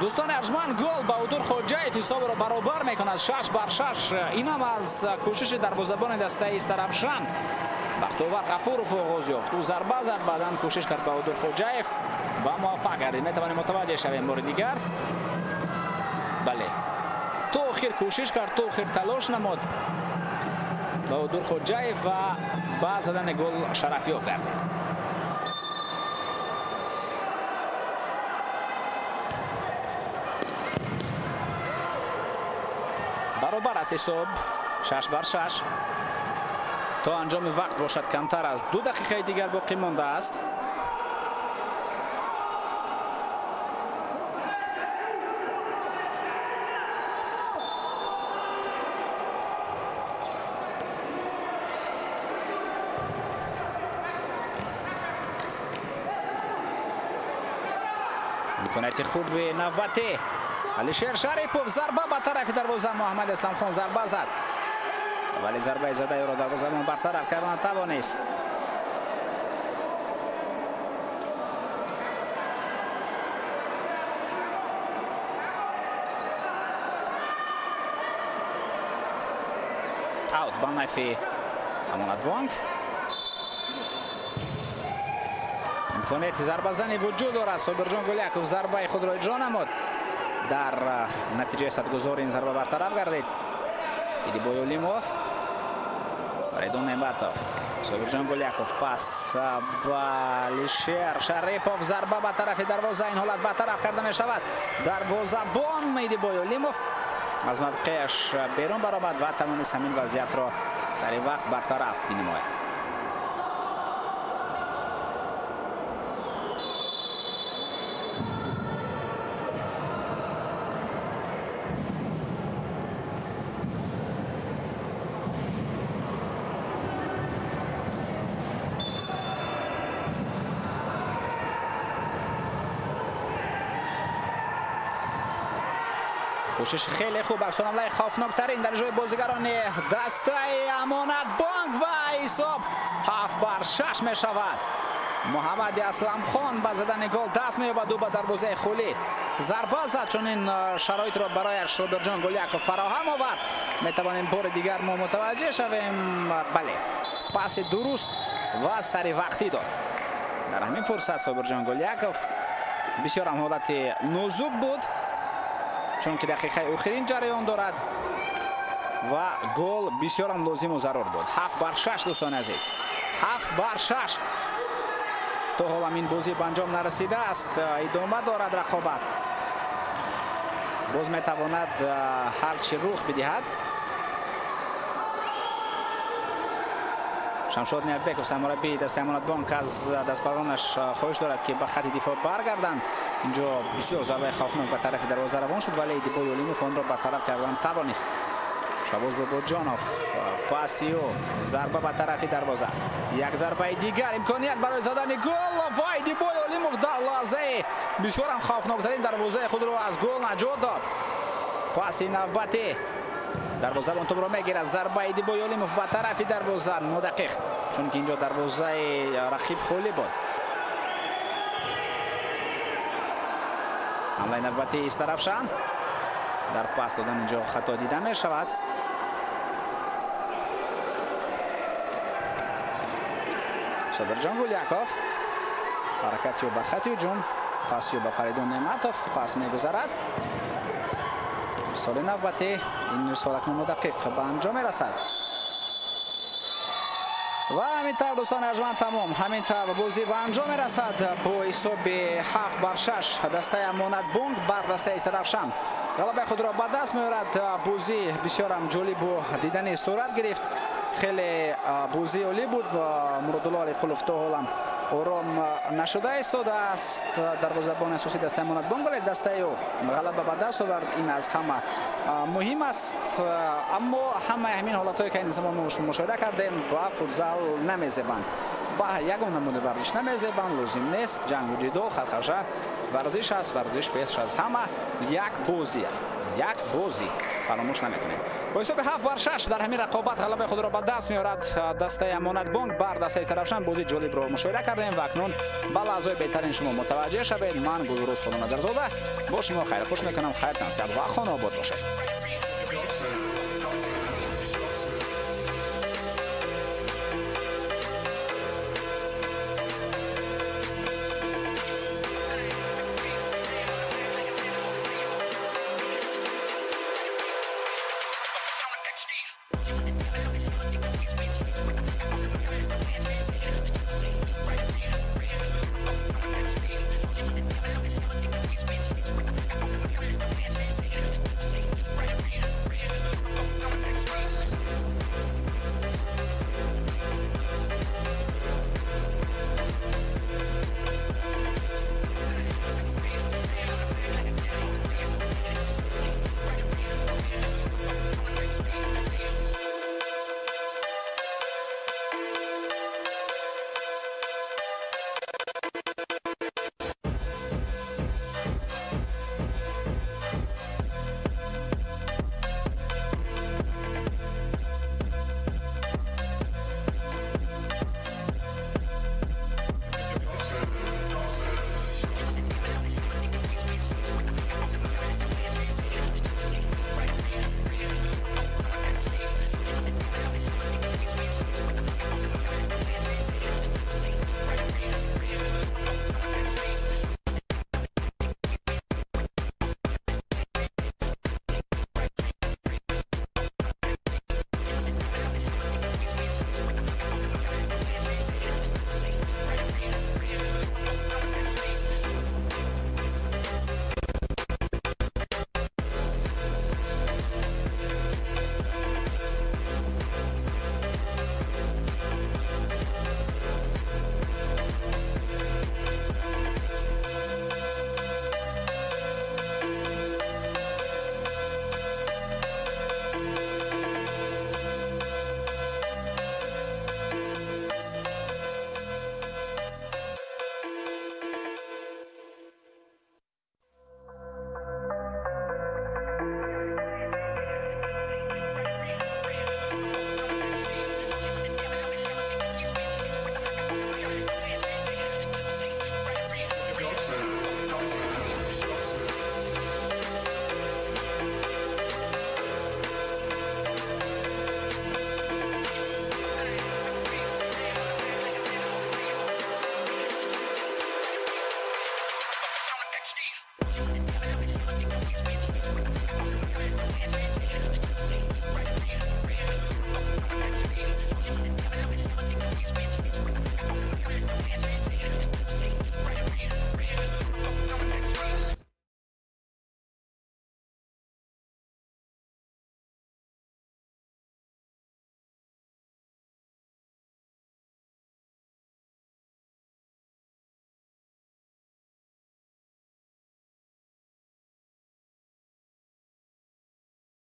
Дӯстони арҷманд, гол. Баҳодур Хоҷаев ҳисобро баробар мекунад 6-6. Инам аз кӯшиши дарвозабони дастаи Истаравшан Бахтовар Ғафуров оғоз ёфт. Ӯ зарба зад, баъдан кӯшиш кард Баҳодур Хоҷаев ва муваффақ гардид. Метавонем мутаваҷҷеҳ шавем бори дигар. Бале, то охир кӯшиш кард, то охир талош намуд Баҳодур Хоҷаев ва ба задани гол шарафёб гардид. Баробар аст ҳисоб 6-6. То анҷоми вақт бошад камтар аз 2 дақиқаи дигар боқӣ мондааст. Имконияти хуби навбатӣ. Алишер Шарипов, зарба ба тарафи дарвоза. Муҳаммад Исламхон зарба зад, вале зарбаи задаи ӯро дарвозабон бартараф карда натавонист. Аут ба нафи Амонатбонк. Имконияти зарбазанӣ вуҷуд дорад. Собирҷон Гуляков зарбаи худро иҷро намуд. Дар натиҷаи садгузор ин зарба бартараф гардид. Идибой Олимов, Фаридун Неъматов, Собирҷон Гуляков, пас ба Алишер Шарипов, зарба ба тарафи дарвоза. Ин ҳолат бартараф карда мешавад. Дарвозабон Идибой Олимов аз мавқеаш берун баромад ва тавонист ҳамин вазъиятро сари вақт бартараф бинамояд. Кӯшиш хеле хуб, аксуламлаи хавфноктарин дар ҷои бозигарони дастаи Амонатбонк ва ҳисоб 7-6 мешавад. Муҳаммади Асламхон ба задани гол даст меёбад. Ӯ ба дарвозаи холӣ зарба зад, чунин шароитро барояш Собирҷон Гуляков фароҳам овард. Метавонем бори дигар мо мутаваҷҷеҳ шавем. Бале, паси дуруст ва саривақтӣ дод. Дар ҳамин фурсат Собирҷон Гуляков бисёр ҳам ҳолати нозук буд, чунки дақиқаи охирин ҷараён дорад ва гол бисёрам лозиму зарур буд. 7-6 дӯстони азиз, 7-6. То ҳол ҳамин бозӣ ба анҷом нарасидааст, идома дорад рақобат. Боз метавонад ҳар чӣ рух бидиҳад. Шамшод Ниятбеков, сармураббии дастаи Амонатбонк, аз дастпарвонаш хоҳиш дорад, ки ба хати дифоъ баргарданд. Инҷо бисёр зарбаи хавфнок ба тарафи дарвоза равон шуд, вале Идибой Олимов онро бартараф кардан тавонист. Шабоз Бобоҷонов, паси ӯ, зарба ба тарафи дарвоза. Як зарбаи дигар, имконият барои задани гол ва Идибой Олимов дар лаҳзаи бисёрам хавфноктарин дарвозаи худро аз гол наҷот дод. Паси навбатӣ, дарвозабон тӯбро мегирад. Зарбаи Идибой Олимов ба тарафи дарвоза нодақиқ, чунки инҷо дарвозаи рақиб холӣ буд. Ҳамлаи навбатии Истаравшан. Дар пас додан инҷо хато дида мешавад. Собирҷон Гуляков, ҳаракати ӯ ба хати ҳуҷум, паси ӯ ба Фаридун Неъматов, пас мегузарад. Соли навбатӣ ин ирсол акнун нодақиқ ба анҷом мерасад. Ва ҳамин тавр дӯстони арҷманд, тамом. Ҳамин тавр бозӣ ба анҷом мерасад бо ҳисоби 7-6. Дастаи Амонатбонк бар дастаи Истаравшан ғалабаи худро ба даст меорад. Бозӣ бисёрам ҷолибу дидани сурат гирифт. Хеле бозии олӣ буд. Муродулло Алиқулов то ҳолам ором нашуда истодааст. Дарвозабони асосии дастаи Амонатбонк, вале дастаи ӯ ғалаба ба даст овард. Ин аз ҳама муҳим аст. Аммо ҳамаи ҳамин ҳолатҳое ки айни замон мо мушоҳида кардем ба футзал намезебанд, ба ягон намуди варзиш намезебанд. Лозим нест ҷангу ҷидол, хархаша. Варзиш аст, варзиш пеш аз ҳама як бозӣ аст, як бозӣ. Фаромӯш намекунем. Бо ҳисоби 7-6 дар ҳамин рақобат ғалабаи худро ба даст меорад дастаи Амонатбонк бар дастаи Истаравшан. Бозии ҷолибро мушоҳида кардем ва акнун ба лаҳзаҳои беҳтарин шумо мутаваҷҷеҳ шавед. Ман Гулрӯз Худоназарзода бо шумо хайрхуш мекунам. Хайр, тансиҳат ва хонаобод бошед.